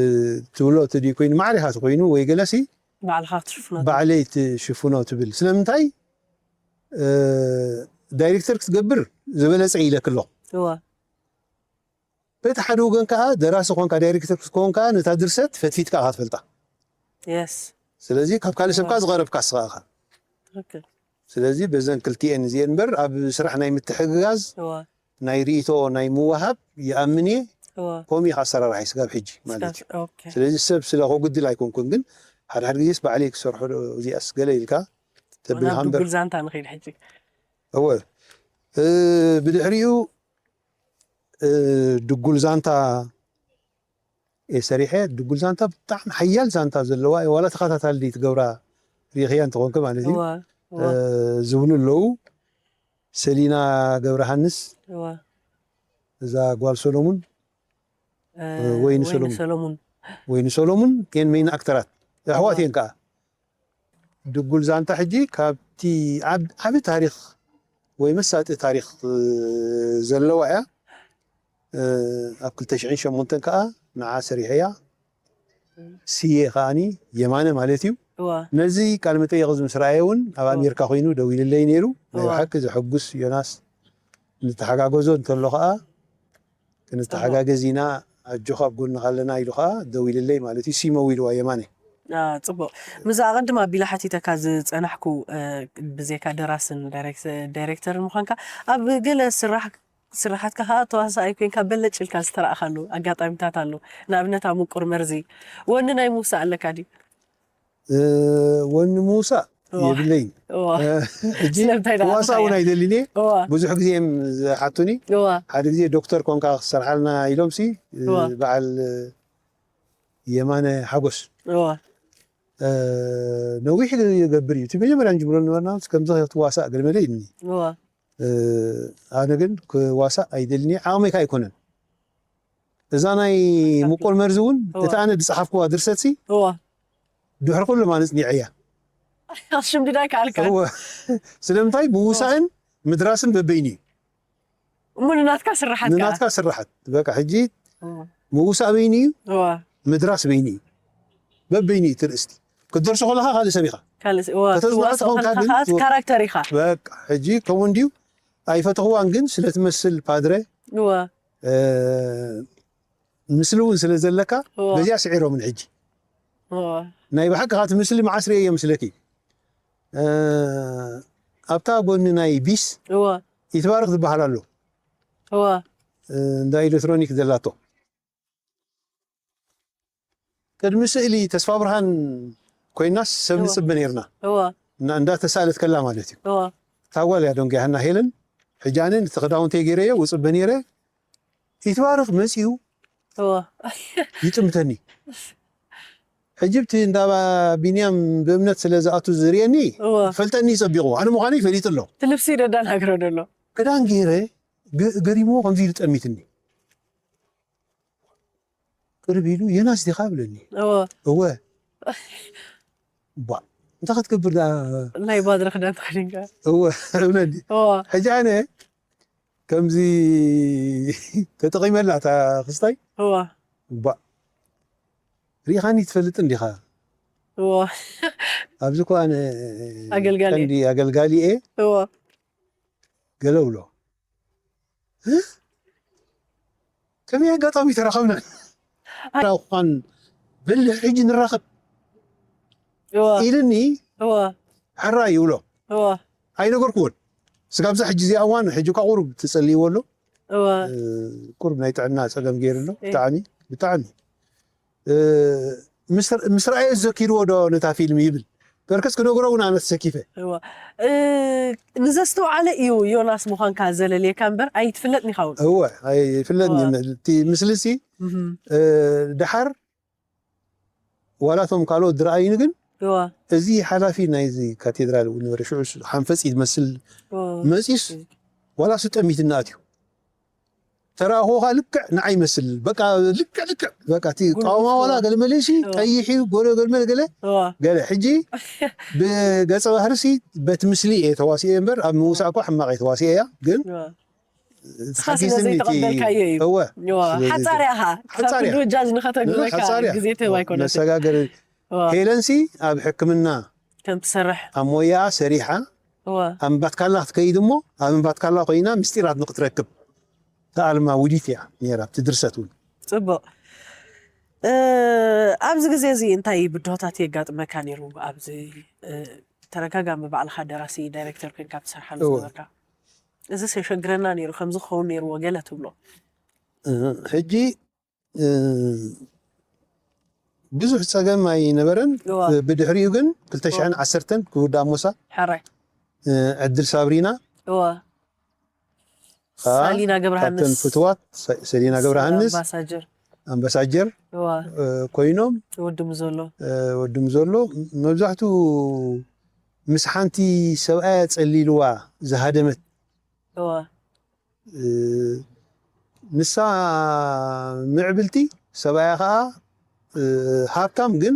ትብሎ እቲ ድዩ ኮይኑ ማዕሪኻ ተኮይኑ ወይ ገለሲ ባዕልኻ ክትሽፍኖ ባዕለይ ትሽፍኖ ትብል ስለምንታይ እ፣ ዳይሬክተር ክትገብር ዝበለፀ ኢለክ ኣለኹ እወ በቲ ሓደ ወገን ከዓ ደራሲ ኮንካ ዳይሬክተር ክትከውን ከዓ ነታ ድርሰት ፈትፊትካ ኢኻ ትፈልጣ የስ ስለዚ ካብ ካልእ ሰብ ከዓ ዝቐረብካ ንስኻ ኢኻ ትክክል ስለዚ በዘን ክልቲኤን እዚኤን እምበር ኣብ ስራሕ ናይ ምትሕግጋዝ እወ ናይ ርእቶ ናይ ምውሃብ ይኣምን እየ እወ ከምኡ ኢኻ ኣሰራርሓይ ስጋብ ሕጂ ማለት እዩ ስጋብ- ኦኬ ስለዚ ሰብ ስለ ከጉድል ኣይኮንኩን ግን ሓደ ሓደ ግዜስ ባዕለይ ክሰርሖ ዶ እዚኣስ ገለ ኢልካ ተብልካ ናብ እምበር ድጉል ዛንታ ንኸይድ ሕጂ እወ እ፣ ብድሕሪኡ እ፣ ድጉል ዛንታ እየ ሰሪሐ ድጉል ዛንታ ብጣዕሚ ሓያል ዛንታ ዘለዋ እየ ዋላ ተኸታታሊ ትገብራ ሪኢኽያ እንተኾንኪ ማለት እዩ። እዋ እዋ እ፣ ዝብሉ ኣለዉ። ሰሊና ገብረሃንስ፣ እዋ እዛ ጓል ሰሎሙን፣ እ፣ ወይኒ ወይኒ ሰሎሙን። ሰሎሙን ወይኒ ሰሎሙን፣ ቴን ሜይን ኣክተራት፣ ኣሕዋት እዋ እየን ከዓ። ድጉል ዛንታ ሕጂ ካብቲ ዓብ-፣ ዓቢ ታሪኽ ወይ መሳጢ ታሪኽ፣ እ፣ ዘለዋ እያ። እ፣ ኣብ ክልተ ሽሕን ሸሞንተን ከዓ ንዓ ሰሪሐያ። ስየ ከዓኒ የማነ ማለት እዩ። እዋ ነዚ ቃለ መጠይቕ እዚ ምስ ረኣየ እውን ኣብ እዋ ኣሜሪካ ኮይኑ ደዊልለይ ነይሩ። ናይ እዋ ብሓቂ ዘሐጉስ ዮናስ፣ ንተሓጋገዞ እንተሎ ከዓ ጽቡቕ ክንተሓጋገዝ ኢና፣ ኣጆኻ ኣብ ጎንኻ ኣለና ኢሉ ከዓ ደዊልለይ ማለት እዩ። ሲመው ኢልዋ የማነ። አ፣ ጽቡቕ። ምስ ኣቐድም ኣቢለ ሓቲተካ ዝጸናሕኩ፣ እ፣ ብዘይካ ደራስን ዳይሬክተ-፣ ዳይሬክተርን ምዃንካ፣ ኣብ ገለ ስራሕ-፣ ስራሓትካ ከኣ ተዋሳኣይ ኮይንካ በለጭ ኢልካ ዝተራእኻሉ ኣጋጣሚታት ኣሎ። ንኣብነት ኣብ ምቁር መርዚ ወኒ ናይ ምውሳእ ኣለካ ድዩ? እ፣ ወኒ ምውሳእ እዋ የብለይን። እዋ እ፣ ሕጂ ስለምንታይ ደኣ ክዋሳእ እውን ኣይደልን እየ። እዋ ብዙሕ ግዜ እዮም ዝሓቱኒ። እዋ ሓደ ግዜ ዶክተር ኮንካ ክሰርሓልና ኢሎም ሲ፣ እ፣ እዋ በዓል የማነ ሓጎስ እዋ እ፣ ነዊሕ ይገብር እዩ። እቲ መጀመርያ ንጅምሮ ነበርና ከምዚ ክትዋሳእ ገለ መለ ኢልኒ። እዋ እ፣ ኣነ ግን ክዋሳእ ኣይደልን እየ። ዓቕመይ ከኣ ኣይኮነን። እዛ ናይ ምቁር መርዚ እውን እዋ እታ ኣነ ዝጸሓፍኩዋ ድርሰት ሲ እዋ ድሕሪ ኩሉ ማን ጽኒዐያ። ሽምድዳ ይከኣልካ። እወ። ስለምንታይ ምውሳእን ምድራስን በበይኑ እዩ። እሞ ንናትካ ስራሓት ከኣ? ንናትካ ስራሓት። በቃ ሕጂ እዋ ምውሳእ በይኑ እዩ፣ እዋ ምድራስ በይኑ እዩ። በበይኑ እዩ እቲ ርእስቲ። ክትደርሶ ከለኻ ካልእ ሰብ ኢኻ። ካልእ ሰብ፣ እዋ፣ ከተዝንዖ ክትዋስኦ ተኾንካ ከለኻ ግን ከኣ እቲ ካራክተር ኢኻ። በቃ ሕጂ ከምኡ እንድዩ ኣይፈተኽዋን፣ ግን ስለ ትመስል ፓድረ እዋ እ፣ ምስሊ እውን ስለ ዘለካ እዋ በዚኣ ስዒሮምን ሕጂ እዋ ናይ ብሓቂ ካቲ ምስሊ መዓስ ርእየ ምስለኪ እ፣ ኣብታ ጎኒ ናይ ቢስ እዋ ይትባረክ ዝበሃል ኣሎ እዋ እ፣ እንዳ ኤሌክትሮኒክ ዘላቶ ቅድሚ ስእሊ ተስፋ ብርሃን ኮይናስ ሰብ እዋ ንጽበ ነይርና እዋ እና እንዳተሳእለት ከላ ማለት እዩ እዋ እታ ጓል እያ ደንጎያህና ሄለን ሕጂ ኣነ ነቲ ክዳውንተይ ገይረዮ ውጽበ ነይረ ይትባረክ መጺኡ እዋ ይጥምተኒ ሕጂ ብቲ እንዳ ቢንያም ብእምነት ስለ ዝኣቱ ዝርእየኒ እዋ ፈልጠኒ ጸቢቑ ኣነ ምዃነይ ፈሊጡ ኣሎ እቲ ልብሲ ደዳናግሮ ደሎ ክዳን ገይረ ገ- ገሪምዎ ከምዚ ኢሉ ጠሚትኒ ቅርብ ኢሉ የናስ ዲኻ ብለኒ እወ እወ ባ እንታይ ክትገብር ደኣ ናይ ባድሪ ክዳን ተኸዲንካ እወ እብለኒ እወ ሕጂ ኣነ ከምዚ ተጠቒመላ እታ ክስታይ እወ ባ ሪኢኻኒ ትፈልጥ እንዲኻ እወ ኣብዚ እኮ ኣነ ኣገልጋሊ ቀንዲ ኣገልጋሊ እየ እወ ገለ ብሎ ከመይ ኣጋጣሚ ተራኸብና ኳን በል ሕጂ ንራኸብ ኢልኒ ሕራ ይብሎ ኣይነገርኩዎን ስጋብዛ ሕጂ እዚኣ እዋን ሕጂ እኳ ቁሩብ ትጸልይዎ ኣሎ ቁሩብ ናይ ጥዕና ጸገም ገይሩ ኣሎ ብጣዕሚ ብጣዕሚ ምስ ረኣየ ዘኪርዎ ዶ ነታ ፊልም ይብል በርከስ ክነግሮ እውን ኣነ ተሰኪፈ ንዘስተውዓለ እዩ ዮናስ ምዃንካ ዘለልየካ እምበር ኣይትፍለጥን ኢኻ እውን እወ ኣይፍለጥን እቲ ምስልሲ ድሓር ዋላቶም ካልኦት ዝረኣዩኒ ግን እዚ ሓላፊ ናይዚ ካቴድራል እውን ነበረ ሽዑ ሓንፈፅ ይመስል መፂስ ዋላ ስጠሚትና ኣትዩ ተራእኹኻ ልክዕ ንዓይ ይመስል በቃ ልክዕ ልክዕ በቃ እቲ ቃውማ ዋላ ገለመለ ሲ ቀይሕ እዩ ጎለ ገልመለ ገለ ገለ ሕጂ ብገፀ ባህሪ ሲ በቲ ምስሊ እየ ተዋሲኤ እምበር ኣብ ምውሳእ እኳ ሕማቕ እየ ተዋሲኤ እያ ግን ንስኻ ስለ ዘይተቐበልካዮ እዩ እወ ሓፃር ያኻ ካብ ክንዲ ወጃዝ ንኸተግብረካ ግዜ ትህብ ኣይኮነትን መሰጋገሪ ሄለንሲ ኣብ ሕክምና ከም ትሰርሕ ኣብ ሞያኣ ሰሪሓ ኣብ ምባትካላ ክትከይድ እሞ ኣብ ምባትካላ ኮይና ምስጢራት ንክትረክብ ተኣልማ ውዲት እያ ነራ ኣብቲ ድርሰት እውን ፅቡቅ ኣብዚ ግዜ እዚ እንታይ ብድሆታት የጋጥመካ ነይሩ ኣብዚ ተረጋጋሚ ባዕልካ ደራሲ ዳይሬክተር ኮይንካ ትሰርሓሉ ዝነበርካ እዚ ሰሸግረና ነይሩ ከምዚ ክኸውን ነይርዎ ገለ ትብሎ ሕጂ ብዙሕ ጸገም ኣይነበረን። ብድሕሪኡ ግን ክልተ ሽሕን ዓሰርተን ክውዳእ ሞሳ ዕድል ሳብሪና ሳሊና ገብረሃንስ ፍትዋት ሰሊና ገብረሃንስ ኣምባሳጀር እዋ እ፣ ኮይኖም ወድሙ ዘሎ እ፣ ወድም ዘሎ መብዛሕትኡ ምስ ሓንቲ ሰብኣያ ጸሊልዋ ዝሃደመት እዋ እ፣ ንሳ ምዕብልቲ ሰብኣያ ከዓ እ፣ ሃብታም ግን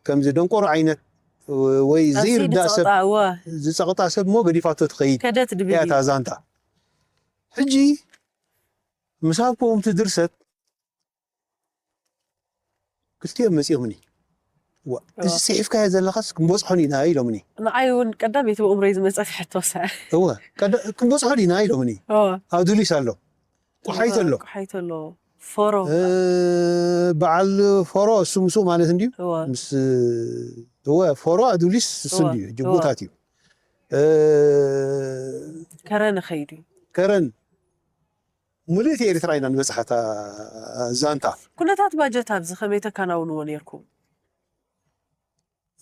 ከምዚ ደንቆሮ ዓይነት ወይ ኣዚ ዘይርዳእ ሰብ ዝጸቕጣ እዋ ዝጸቕጣ ሰብ እሞ ገዲፋቶ ትኸይድ ከደት ድብል እያ እዩ እታ ዛንታ። ሕጂ ምስ ሃብክዎም እቲ ድርሰት ክልቲኦም መፂኦምኒ። ዋ፣ እዚ እዋ ፅሒፍካዮ ዘለኻስ ክንበፅሖን ኢና ኢሎምኒ። ንዓይ እውን ቀዳመይቲ ብእምሮይ ዝመፀት ሕቶ ሰ እወ ቀዳ- ክንበፅሖን ኢና ኢሎምኒ። እዋ ኣዱሊስ ኣሎ፣ ቆሓይቶ ኣሎ፣ ቆሓይቶ ኣሎ ፎሮ እ፣ በዓል ፎሮ እሱ ምስኡ ማለት እንድዩ። እዋ ምስ እወ ፎሮ ኣዱሊስ እሱ እዋ እንድዩ እዋ ጅቡታት እዩ። እ፣ ከረን ኸይዱ ከረን ሙሉእቲ ኤርትራ ኢና ንበፅሓታ ዛንታ። ኩነታት ባጀት ኣብዚ ከመይ ተከናውንዎ ነርኩም?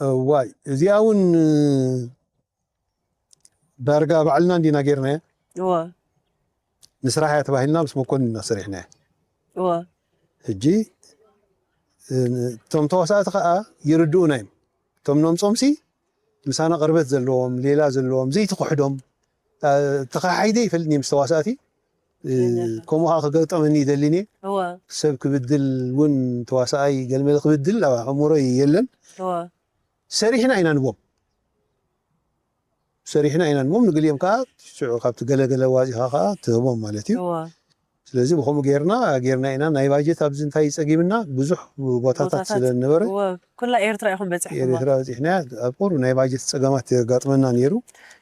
እዋይ እዚኣ እውን ዳርጋ ባዕልና እንዲና ጌርናያ። እዋ ንስራሕ እያ ተባሂልና ምስ መኮንን ኢና ሰሪሕናያ። እዋ ሕጂ እ፣ እቶም ተዋሳእቲ ከዓ ይርድኡና እዮም። እቶም ነምፆምሲ ምሳና ቅርበት ዘለዎም ሌላ ዘለዎም ዘይትክሕዶም እ፣ ተኻሒደ ይፈልጥኒ ምስ ተዋሳእቲ እ፣ ከምኡ ከዓ ክገጠመኒ ይደሊኒ። እዋ ሰብ ክብድል እውን ተዋሳኣይ ገልመለ ክብድል ኣብ ኣእምሮይ የለን። እዋ ሰሪሕና ኢና ንቦም ሰሪሕና ኢና ንቦም ንግልዮም ከዓ ሽዑ ካብቲ ገለገለ ዋፂኻ ከዓ ትህቦም ማለት እዩ። እዋ ስለዚ ብከምኡ ጌርና ጌርና ኢና ናይ ባጀት ኣብዚ እንታይ ፀጊምና ብዙሕ ቦታታት ቦታታት ስለ ነበረ እዋ ኩላ ኤርትራ ኢኹም በፂሕኩም ኤርትራ በፂሕና ኣብ ቁሩብ ናይ ባጀት ፀገማት የጋጥመና ነይሩ።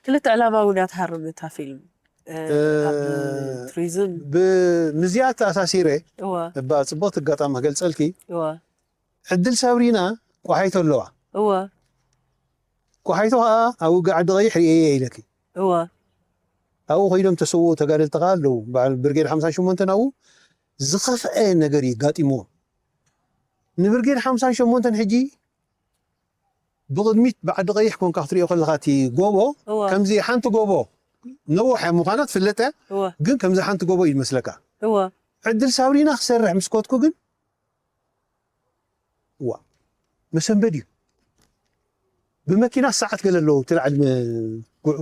ክልተ ዕላማ እውን እያ ትሃርም እታ ፊልም እ፣ እ፣ ኣብ ቱሪዝም ብ- ምስዚኣ ተኣሳሲረ እዋ እባ ፅቡቅ ኣጋጣሚ ክገልፀልኪ እዋ ዕድል ሳብሪና ቆሓይቶ ኣለዋ። እዋ ቆሓይቶ ከዓ ኣብ ውግእ ዓዲ ቀይሕ ርእየ ኢለኪ እዋ ኣብኡ ኮይዶም ተሰውኡ ተጋደልቲ ከዓ ኣለዉ። በዓል ብርጌድ ሓምሳ ሸሞንተ ኣብኡ ዝኸፍአ ነገር እዩ ጋጢምዎም። ንብርጌድ ሓምሳ ሸሞንተ ሕጂ ብቕድሚት ብዓዲ ቀይሕ ኮንካ ክትሪኦ ከለካ እቲ ጎቦ እዋ ከምዚ ሓንቲ ጎቦ ነውሕ ምዃና ትፍለጥ እያ። እዋ ግን ከምዚ ሓንቲ ጎቦ እዩ መስለካ። እዋ ዕድል ሳብሪና ክሰርሕ ምስ ከድኩ ግን ዋ መሰንበድ እዩ። ብመኪና ሰዓት ገለ ኣለዉ እቲ ላዕሊ መ- ጉ-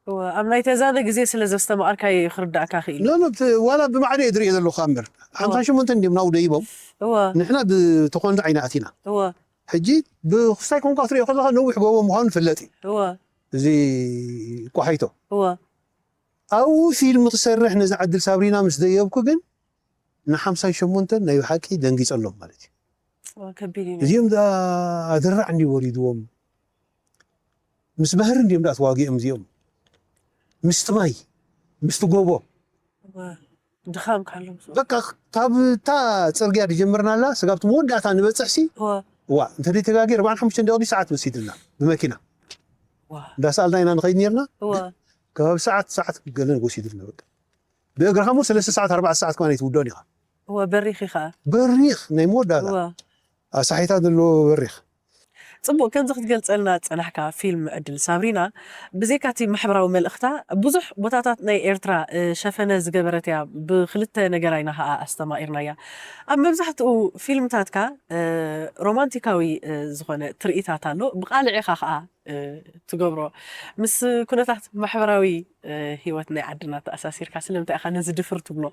እዋ ኣብ ናይ ተዛነ ግዜ ስለ ዘስተማቐርካዮ እዩ ክርዳእካ ክኢሉ ኖ ኖ፣ እቲ ዋላ ብማዕዶ እየ ዝሪኦ ዘለኹ እምበር ሓምሳ ሸሞንተ እንዲዮም ናብኡ ደይቦም። እዋ ንሕና ብተኮንዶ ዓይና ኣቲና። እዋ ሕጂ ብክስታይ ኮንካ ትሪኦ ከለካ ነዊሕ ጎቦ ምዃኑ ይፍለጥ እዩ። እዋ እዚ ቆሓይቶ እዋ ኣብኡ ፊልም ክሰርሕ ነዚ ዕድል ሳብሪና ምስ ደየብኩ ግን ንሓምሳን ሸሞንተን ናይ ብሓቂ ደንጊፀሎም ማለት እዩ። እዋ ከቢድ እዩ እዚኦም ዳ ኣደራዕ እንዲ ወሪድዎም ምስ ባህሪ እንዲዮም ዳ ተዋጊኦም እዚኦም ምስቲ ማይ ምስቲ ጎቦ እዋ ድኻም ካሎም በቃ ካብ እታ ፅርግያ ዝጀመርናላ ስጋብ እቲ መወዳእታ ንበፅሕ ሲ እዋ ዋ እንተ ተጋጊ ኣርባዓን ሓሙሽተን ደቂ ሰዓት ወሲድልና ብመኪና እዋ እንዳሰኣልና ኢና ንኸይድ ነርና። እዋ ከባቢ ሰዓት ሰዓት ገለን ወሲድልና በቃ ብእግርኻ ሞ ሰለስተ ሰዓት ኣርባዕተ ሰዓት ከማን ኣይትውድኦን ኢኻ። እዋ በሪኽ ኢኻ በሪኽ ናይ መወዳእታ እዋ ኣሳሒታ ዘለዎ በሪኽ ጽቡቕ ከምዚ ክትገልጸልና ጸናሕካ ፊልም ዕድል ሳብሪና ብዘይካ እቲ ማሕበራዊ መልእኽታ ብዙሕ ቦታታት ናይ ኤርትራ እ፣ ሸፈነ ዝገበረት እያ። ብክልተ ነገራ ኢና ኸኣ ኣስተማቒርናያ። ኣብ መብዛሕትኡ ፊልምታትካ እ፣ ሮማንቲካዊ እ፣ ዝኾነ ትርኢታት ኣሎ፣ ብቓልዕ ኢኻ ኸኣ እ፣ ትገብሮ። ምስ ኩነታት ማሕበራዊ እ፣ ህይወት ናይ ዓድና ተኣሳሲርካ ስለምንታይ ኢኻ ነዚ ድፍር ትብሎ?